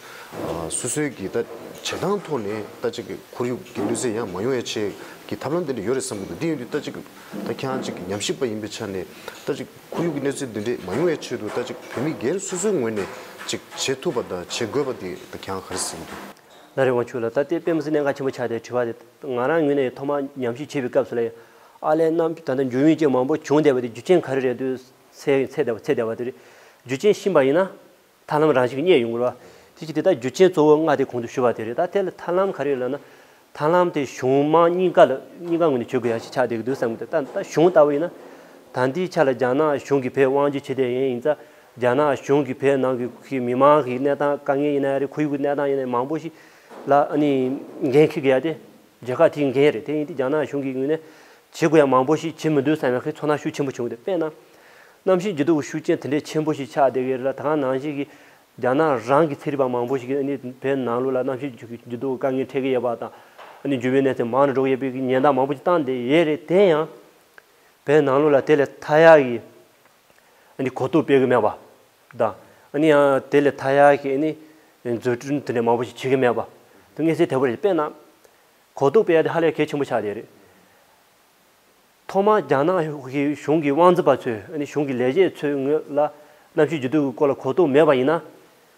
ཨ་སོ་སོའི་གི་ད་བྱེད་སྟངས་ཐོག་ནས་ད་གཅིག་ཁོར་ཡུག་གི་གནོད་འཚེ་ཡང་མ་ཡོང་བའི་ཆེད་ཀྱི་ཐབས་ལམ་དེ་འདྲ་ཡོད་རེད་བསམ་གྱི་འདུག་འདི་ཡིན་དུས་ད་གཅིག་ད་ཁྱེད་རང་གཅིག་ཉམས་ཞིབ་པ་ཡིན་པའི་ཆ་ནས་ད་གཅིག་ཁོར་ཡུག་གི་གནོད་འཚེ་འདི་འདྲས་མ་ཡོང་བའི་ཆེད་དུ་ད་ཅིག་བོད་མི་སྒེར་སོ་སོའི་ངོས་ནས་ཅིག་བྱེད་ཐུབ་པ་དང་བྱེད་དགོས་པ་དེ་ད་ཁྱེད་རང་ག་རེ་གསུང་གི་འདུག་ལགས་རེད། དབང་ཕྱུག་ལགས། ད་ལྟའི་དཔེ་མི་སྲིད་གནད་འགག་ཆེན་པོ་ཆགས་ཏེ་དྲི་བ་དེ་ང་རང་ངོས་ནས་ཐོག་མར་ཉམས་ཞིབ་བྱེད་པའི་སྐབས་སུ་ལ་ཡང་ཨ་ལས་རྣམས་ད་ལྟ་འབྱུང་བའི་རྐྱེན་མང་པོ་བྱུང་བསྡད་པ་དེ་རྒྱུ་རྐྱེན་ག་རེ་རེད་འདུག་འཚོལ་འཚོལ་བསྡད་པ་འཚོལ་བསྡད་པ་དེ་རེད། རྒྱུ་རྐྱེན་ཤེས་པ་ཡིན་ན་ཐར་ལམ་རང་བཞིན་གྱིས་རྙེད་ཡོང་གི་རེད་བ། དེ་ཅི་སྟེ་ད་རྒྱུ་རྐྱེན་གཙོ་བོ་ལྔ་དེ་གོང་དུ་ཞུས་པ་དེ་རེད། ད་དེ་ལ་ཐར་ལམ་ག་རེ་ཡོད་ལབ་ན། ཐར་ལམ་དེ་གཞུང་དམངས་གཉིས་ཀ་ལ་གཉིས་ཀ་ངོས་ནས་བྱེད་དགོས་ཡ་ཞིག་ཆགས་བསྡད་ཀྱི་འདུག་བསམ་གྱི་འདུག་ད་ད་གཞུང་ལྟ་བུ་ཡིན་ན། ད་འདིའི་ཆ་ལ་རྒྱ་ནག་གཞུང་གིས་བོད་དབང་སྒྱུར་བྱེད་བསྡད་ཡིན་ཡིན་ཙང་། རྒྱ་ནག་གཞུང་གིས་བོད་ནང་གི་མི་མང་གི་གནས་སྟངས་དཀའ་ངལ་ཡིན་ན་ཡང་རེད། ཁོར་ཡུག་གི་གནས་སྟངས་ཡིན་ན་ཡང་མང་པོ་ཞིག་ལ་ཨ་ནི་འགན་འཁྱེར་དགོས་ཡ་དེ་རྒྱལ་ཁབ་དེའི་འགན་རེད། དེ་ཡིན་དུས་རྒྱ་ནག་གཞུང་གི་ངོས་ནས་བྱེད་དགོས་ཡ་མང་པོ་ཞིག་བྱེད་མི་འདུག་བསམ་ཡ་གི་ཚོར་སྣང་ཤུགས་ཆེན་པོ་བྱུང་སྟེ། དཔེར་ན། གནམ་གཤིས་འགྱུར་ལྡོག་གི་ཤུགས་རྐྱེན་དེ་འདྲའི་ཆེན་པོ་ཞིག་ཆགས་བསྡད་ཀྱི་རེད་ལ། ད་ག་ནང་བཞིན་གྱི་རྒྱ་ནག་རང་གི་ཚན་རིག་པ་མང་པོ་ཞིག་གིས་ཨ་ནི་བོད་ནང་ལོགས་ལ་གནམ་གཤིས་འགྱུར་འགྱུར་ལྡོག་གི་དཀའ་ངལ་འཕྲད་ཀྱི་ཡོད་པ་དང་། ཨ་ནི་འབྱུང་བའི་གནས་ཚུལ་མང་རུ་འགྲོ་གི་ཡོད་པའི་ཉེན་བརྡ་མང་པོ་ཞིག་བཏང་བསྡད་ཡོད་རེད། དེ་ཡང་བོད་ནང་ལོགས་ལ་དེ་ལས་ཐར་ཡག་གི་ཨ་ནི་གོ་རྟོགས་སྤེལ་གྱི་མེད་པ་དང་། ཨ་ནི་ཡང་དེ་ལས་ཐར་ཡག་གི་ཨ་ནི་བཟོ་སྐྲུན་དེ་འདྲ་མང་པོ་ཞིག་བྱེད་ཀྱི་མེད་པ་དེ་མངོན་གསལ་དོད་པོ་རེད། དཔེར་ན། གོ་རྟོགས་སྤེལ་ཡ་དེ་ཧ་ལས་གལ་ཆེན་པོ་ཆགས་བསྡད་རེད། ཐོག་མར་རྒྱ་ནག་གི་གཞུང་གི་དབང་འཛིན་པ་ཚོས་ཨ་ནི་གཞུང་གི་ལས་བྱེད་ཚོའི་ངོས་ལ་གནམ་གཤིས་འགྱུར་ལྡོག་གི་སྐོར་ལ་གོ་རྟོགས་མེད་པ་ཡིན་ན།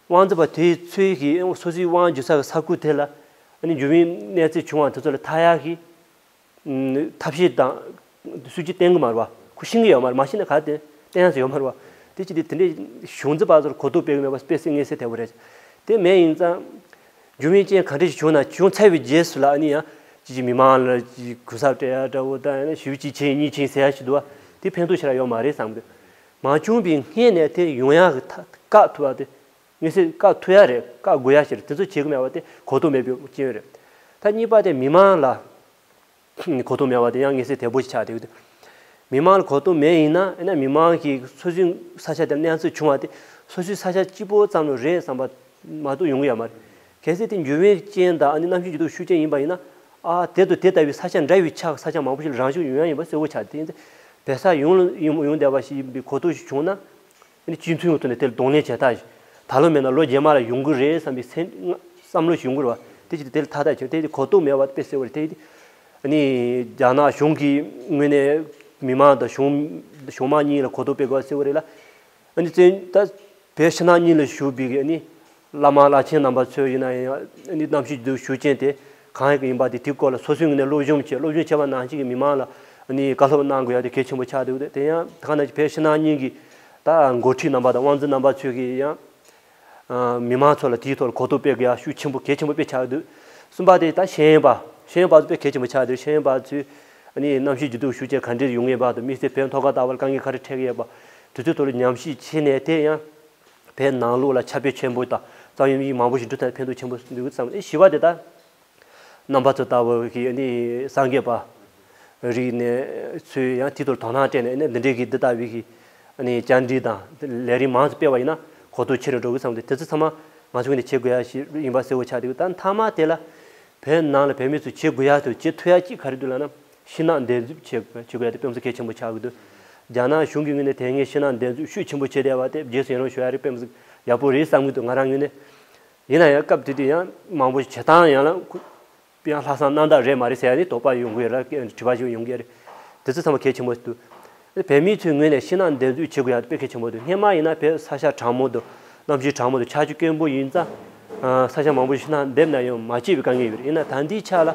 དབང་འཛིན་པ་དེ་ཚོས་ཀྱི་སོ་སོའི་དབང་སྒྱུར་ས་གི་ས་ཁུལ་དེ་ལ་ཨ་ནི་འབྱུང་བའི་གནས་ཚུལ་བྱུང་བ་དེ་ཚོ་ལ་ཐར་ཡག་གི་ཐབས་ཤེས་དང་སྲིད་ཇུས་བཏིང་གི་མ་རེད་བ། ཁོ་ཤེས་ཀྱི་ཡོད་མ་རེད། མ་ཤེས་ན་ག་དེ་བསྟན་ཡག་ཡོད་མ་རེད་བ། དེ་ཅི་སྟེ་དེ་འདྲའི་གཞུང་འཛིན་པ་ཚོར་གོ་རྟོགས་སྤེལ་གི་མེད་པ་དཔེ་སྲིད་མངོན་གསལ་དོད་པོ་རེད། དེ་མེད་ཡིན་ཙང་། འབྱུང་བའི་རྐྱེན་ག་འདྲ་ཞིག་བྱུང་ན། བྱུང་ཚར་བའི་རྗེས་སུ་ལ་ཨ་ནི་ཡང་ཅི་ཅི་མི་མང་ལ་ཅི་གུས་ཞབས་སྤྲད་ཡ་འདྲ་བོ་དང་། ཞུ་གཅིག་བྱས་གཉིས་བྱས་ཟེར་ཡ་ཞིག་འདུག་བ། དེ་ཕན་ཐོགས་ཞེ་དྲག་ཡོད་མ་རེད་བསམ་གི། མ་བྱུང་བའི་སྔོན་ནས་དེ་ཡོང་ཡག་གི་ཐབས་བཀག་ཐུབ་པ་དེ་མངོན་གསལ་བཀག་ཐུབ་ཡ་རེད། བཀག་དགོས་ཡ་ཞིག་རེད། དེ་ཚོ་བྱེད་གི་མེད་པ་དེ་གོ་རྟོགས་མེད་པའི་རྐྱེན་རེད། ད་གཉིས་པ་དེ་མི་མང་ལ་གོ་རྟོགས་མེད་པ་དེ་ཡང་མངོན་གསལ་དོད་པོ་ཞིག་ཆགས་བསྡད་ཡོད། མི་མང་ལ་གོ་རྟོགས་མེད་ཡིན་ན། ཨ་ནི་མི་མང་གིས་སོ་སོའི་ས་ཆ་དེར་གནས་ཚུལ་བྱུང་བ་དེ་སོ་སོའི་ས་ཆ་གཅིག་པོ་ཙམ་ལ་རེད་བསམ་པ་མ་གཏོགས་ཡོང་གི་ཡོད་མ་རེད། གལ་སྲིད་དེ་འབྱུང་བའི་རྐྱེན་དང་ཨ་ནི་གནམ་གཤིས་འགྱུར་ལྡོག་ཤུགས་རྐྱེན་ཡིན་པ་ཡིན་ན། ཨ་དེ་དང་དེ་ལྟ་བུའི་ས་ཆ་འདྲ་བའི་ཆ་ས་ཆ་མང་པོ་ཞིག་ལ་རང་བཞིན་ཡོང་ཡ་ཡིན་པ་གསལ་བོ་ཆགས། དེ་ཡིན་ཙང་བོད་ས་ཡོངས་ལ་ཡོང་ཡོང་བསྡད་པ་ཞིག་ཡིན་པའི་གོ་རྟོགས་ཤིག་བྱུང་ན། ཨ་ནི་སྤྱི་མཐུན་གྱི་ཐོག་ནས་དེ་ལ་གདོང་ལེན་བྱེད་ཐབས་ཤིག་ད་ལོ་མེད་ན་ལོ་རྗེས་མ་ལ་ཡོང་གི་རེད་བསམ་པའི་སེམས་བསམ་བློ་ཞིག་ཡོང་གི་རེད་བ། དེ་ཅིག་དེ་ལ་ཐག་ཐག་ཆོད། དེ་གོ་རྟོགས་མེད་པ་དཔེ་གསལ་བོ་རེད། དེ་ཨ་ནི་རྒྱ་ནག་གཞུང་གི་ངོས་ནས་མི་མང་དང་གཞུང་གཞུང་མང་གཉིས་ལ་གོ་རྟོགས་སྤེལ་དགོས་པ་གསལ་བོ་རེད་ལ། ཨ་ནི་བཙན་ད་བོད་ཕྱི་ནང་གཉིས་ལ་བཞུགས་པའི་ཨ་ནི་བླ་མ་བླ་ཆེན་རྣམ་པ་ཚོ་ཡིན་ན་ཡང་ཨ་ནི་གནམ་གཤིས་འདི་ཞུ་རྐྱེན་དེ་གང་ཡིན་གི་ཡིན་པ་དེ་དེའི་སྐོར་ལ་སོ་སོའི་ངོས་ནས་སློབ་སྦྱོང་བྱེད། སློབ་སྦྱོང་བྱས་པ་ནང་བཞིན་གྱི་མི་མང་ལ་ཨ་ནི་བཀའ་སློབ་གནང་དགོས་ཡ་དེ་གལ་ཆེན་པོ་ཆགས་འདུག་དེ་ཡང་ད་ག་ནང་བཞིན་བོད་ཕྱི་ནང་གཉིས་ཀྱི་ད་འགོ་ཁྲིད་རྣམ་པ་དང་དབང་འཛིན་རྣམ་པ་ཚོས་ཀྱི་ཡང་ཨ་མི་མང་ཚོ་ལ་དེའི་ཐོག་ལ་གོ་རྟོགས་སྤེལ་དགོས་ཡ་ཤུགས་ཆེན་པོ་གལ་ཆེན་པོ་དཔེ་ཆགས་འདུག་གསུམ་པ་དེ་ད་ཤེས་ཡོན་པ། ཤེས་ཡོན་པ་ཚོ་དཔེ་གལ་ཆེན་པོ་ཆགས་འདུག་ཤེས་ཡོན་པ་ཚོས་ཨ་ནི་གནམ་གཤིས་འགྱུར་ལྡོག་ཤུགས་རྐྱེན་ག་འདྲས་ཡོང་གི་ཡོད་པ་དང་། དམིགས་བསལ་བོད་མཐོ་སྒང་ལྟ་བུར་དཀའ་ངལ་ག་རེ་འཕྲད་ཀྱི་ཡོད་པ་དེ་ཚོའི་ཐོག་ལ་ཉམས་ཞིབ་བྱས་ནས། དེ་ཡང་བོད་ནང་ལོགས་ལ་ཁྱབ་སྤེལ་ཆེན་པོ་དང་རྩ་བའི་མི་མང་པོ་ཞིག་འགྲོ་ཐུབ་ན་ཕན་ཐོགས་ཆེན་པོ་འདུག་བསམ། ཨེ་བཞི་པ་དེ་ད་རྣམ་པ་ཚོ་ལྟ་བུ་གི་ཨ་ནི་སངས་རྒྱས་པ་རིག་གནས་ཚོས་ཡང་དེའི་ཐོག་དོ་སྣང་སྤྲད་ནས་ཨ་ནི་འདི་འདྲའི་གི་འདི་ལྟ་བུའི་གི་ཨ་ནི་བཅར་འདྲི་དང་ལས་རིམ་མང་ཙམ་སྤེལ་བ་ཡིན་ན་གོ་རྟོགས་ཆེ་རུ་འགྲོ་གི་བསམ་སྟེ། དེ་ཚོ་ཚང་མ་ང་ཚོ་ངོས་ནས་བྱེད་དགོས་ཡ་ཞིག་ཡིན་པ་གསལ་བོ་ཆགས་འདུག་ད་མཐའ་མ་དེ་ལ་བོད་ནང་ལ་བོད་མི་ཚོས་བྱེད་དགོས་ཡ་དང་བྱེད་ཐུབ་ཡ་གཅིག་ག་རེ་འདུག་ལབ་ན། ཤིང་ནགས་འདེབས་འཛུགས་བྱེད་དགོས་པ་དེ་དཔེ་མི་སྲིད་གལ་ཆེན་པོ་ཆགས་ཀྱི་འདུག་རྒྱ་ནག་གཞུང་གི་ངོས་ནས་དེ་སྔའི་ཤིང་ནགས་འདེབས་འཛུགས་ཤུགས་ཆེན་པོ་བྱས་བསྡད་པ་དེ་རྗེས་སུ་ཡི་རང་ཞུ་ཡ་རེད། དཔེ་མི་སྲིད་ཡག་པོ་རེད་བསམ་གྱི་འདུག་ང་རང་ངོས་ནས། ཡིན་ན་ཡང་སྐབས་དེ་དུས་ཡང་མང་པོ་ཞིག་བྱེད་སྟངས་ཡང་ལ་ཁུ་ཡང་ལྷག་བསམ་རྣམ་དག་རེད་མ་རེད་ཟེར་ཡ་ནི་དོགས་པ་ཡོང་གི་ཡོད་ར། དྲི་བ་ཞིག་ཡོང་གི་ཡོད་རེད། དེ་ཚོ་ཚང་མ་གལ་ཆེན་པོ་ཞིག་འདུག་བོད་མིའི་ཚོའི་ངོས་ནས་ཤིང་ནགས་འདེབས་འཛུགས་བྱེད་དགོས་ཡ་དཔེ་གལ་ཆེན་པོ་འདུག་སྔོན་མ་ཡིན་ན་བོད་ས་ཆ་གྲང་མོ་དང་གནམ་གཤིས་གྲང་མོ་དང་ཆར་ཆུ་དཀོན་པོ་ཡིན་ཙང་། ས་ཆ་མང་པོ་ཤིང་ནགས་འདེབས་ན་ཡང་མ་སྐྱིད་པའི་དཀའ་ངལ་ཡོད་རེད། ཡིན་ན་ད་ལྟའི་ཆ་ལ་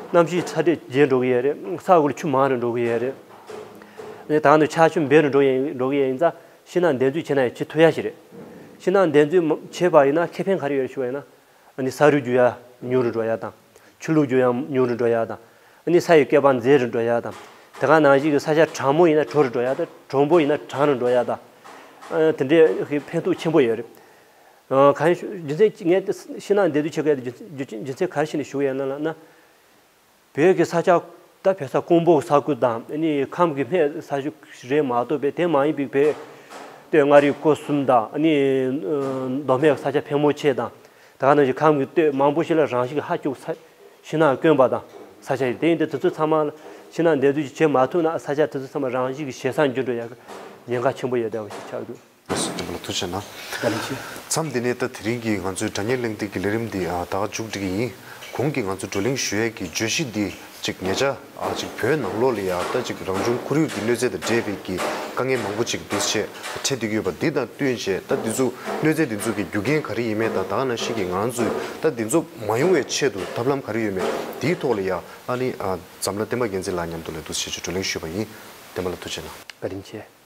གནམ་གཤིས་ཚ་དྲོད་རྒྱས་འགྲོ་གི་ཡོད་རེད། ས་འོག་ལ་ཆུ་མང་རུ་འགྲོ་གི་ཡོད་རེད། ད་ནི་ཆར་ཆུ་འབེལ་རུ་འགྲོ་ཡ་འགྲོ་གི་ཡོད་ཡིན་ཙང་ཤིང་ནགས་འདེབས་འཛུགས་བྱས་ན་ཡང་བྱེད་ཐུབ་ཡ་ཞིག་རེད། ཤིང་ནགས་འདེབས་འཛུགས་མ་བྱས་པ་ཡིན་ན་ཁེ་ཕན་ག་རེ་ཡོད་རེད་ཞུ་བ་ཡིན་ན། ཨ་ནི་ས་རུད་རྒྱུ་ཡ་ཉུང་རུ་འགྲོ་ཡ་དང་། ཆུ་ལུད་རྒྱུ་ཡ་ཉུང་རུ་འགྲོ་ཡ་དང་། ཨ་ནི་ས་ཡི་བསྐལ་པ་འཛད་རུ་འགྲོ་ཡ་དང་། དེ་ག་ནང་བཞིན་གྱི་ས་ཆ་གྲང་མོ་ཡིན་ན་དྲོ་རུ་འགྲོ་ཡ་དང་། གྲང་པོ་ཡིན་ན་གྲང་རུ་འགྲོ་ཡ་དང་། ཨ་དེ་འདྲའི་གི་ཕན་ཐོགས་ཆེན་པོ་ཡོད་རེད། ཨ་གང་ཞུ་རྒྱུ་མཚན་ངས་ཤིང་ནགས་འདེབས་འཛུགས་བྱེད་དགོས་ཡ་དེ་རྒྱུ་རྒྱུ་རྒྱུ་མཚན་ག་རེ་བྱས་ནས་ཞུ་གི་ཡོད་ན་ལབ་ན། བོད་ཀྱི་ས་ཆ་ད་བོད་ས་ཀོང་པོ་ས་ཁུལ་དང་ཨ་ནི་ཁམས་ཀྱི་སྨད་ས་ཆ་རེད་མ་གཏོགས་པའི་དེ་མ་ཡིན་པའི་བོད་སྟོད་མངའ་རིས་སྐོར་གསུམ་དང་ཨ་ནི་མདོ་སྨད་ས་ཆ་ཕལ་མོ་ཆེ་དང་། ད་ག་ནང་བཞིན་ཁམས་ཀྱི་སྟོད་མང་པོ་ཞིག་ལ་རང་བཞིན་གྱི་ཧ་ཅུག་ས་ཤིང་ནགས་དཀོན་པ་དང་ས་ཆ་ཡིན། དེ་ཡིན་དུས་དེ་ཚོ་ཚང་མ་ལ་ཤིང་ནགས་འདེབས་འཛུགས་ཅིག་བྱེད་མ་ཐུབ་ན་ས་ཆ་དེ་ཚོ་ཚང་མ་རང་བཞིན་གྱི་ཞེ་ས་འགྱུར་འགྲོ་ཡག་གི་ཉེན་ཁ་ཆེན་པོ་ཡོད་བསྡད་པ་ཞིག་ཆགས་འདུག་རྒྱ་མི་ལ་ཐུགས་རྗེ་གནང་། བཀའ་དྲིན་ཆེ། མཚམས་འདི་ནས་ད་དེ་རིང་གི་ང་ཚོའི་དྲ་བརྙན་གླེང་སྟེགས་ཀྱི་ལས་རིམ་འདི་ཨ་ད་ག་མཇུག་སྒྲིལ་གྱི་ཡིན། གོང་གི་ང་ཚོ་བགྲོ་གླེང་ཞུ་ཡས་ཀྱི་བརྗོད་གཞི་འདི་ཅིག་ཉེ་ཆར་ཨ་ཅིག་བོད་ནང་ལོགས་ལ་ཡ་ད་ཅིག་རང་བྱུང་ཁོར་ཡུག་གི་གནོད་འཚེ་དང་འབྲེལ་བའི་གི་དཀའ་ངལ་མང་པོ་ཅིག་འདུག་སེ་འཕྲད་བསྡད་ཀྱི་ཡོད་པ་འདི་དང་བསྟུན་བྱས། ད་འདི་ཚོ་གནོད་འཚེ་འདི་ཚོ་གི་རྒྱུ་རྐྱེན་ག་རེ་ཡིན་མིན་དང་། ད་ག་ནང་བཞིན་གྱི་ང་རང་ཚོས་ད་འདི་ཚོ་མ་ཡོང་བའི་ཆེད་དུ་ཐབས་ལམ་ག་རེ་ཡོད་མེད་འདིའི་ཐོག་ལ་ཡ་ཨ་ནི་ཨ་འཛམ་ལྷ་བསྟན་པ་རྒྱལ་མཚན་ལགས་མཉམ་དུ་ལ་འདུག་སེ་བྱས་བགྲོ་གླེང་ཞུས་པ་ཡིན། བསྟན་པ་ལགས་ཐུགས་རྗེ་གནང་། བཀའ་དྲིན་ཆེ།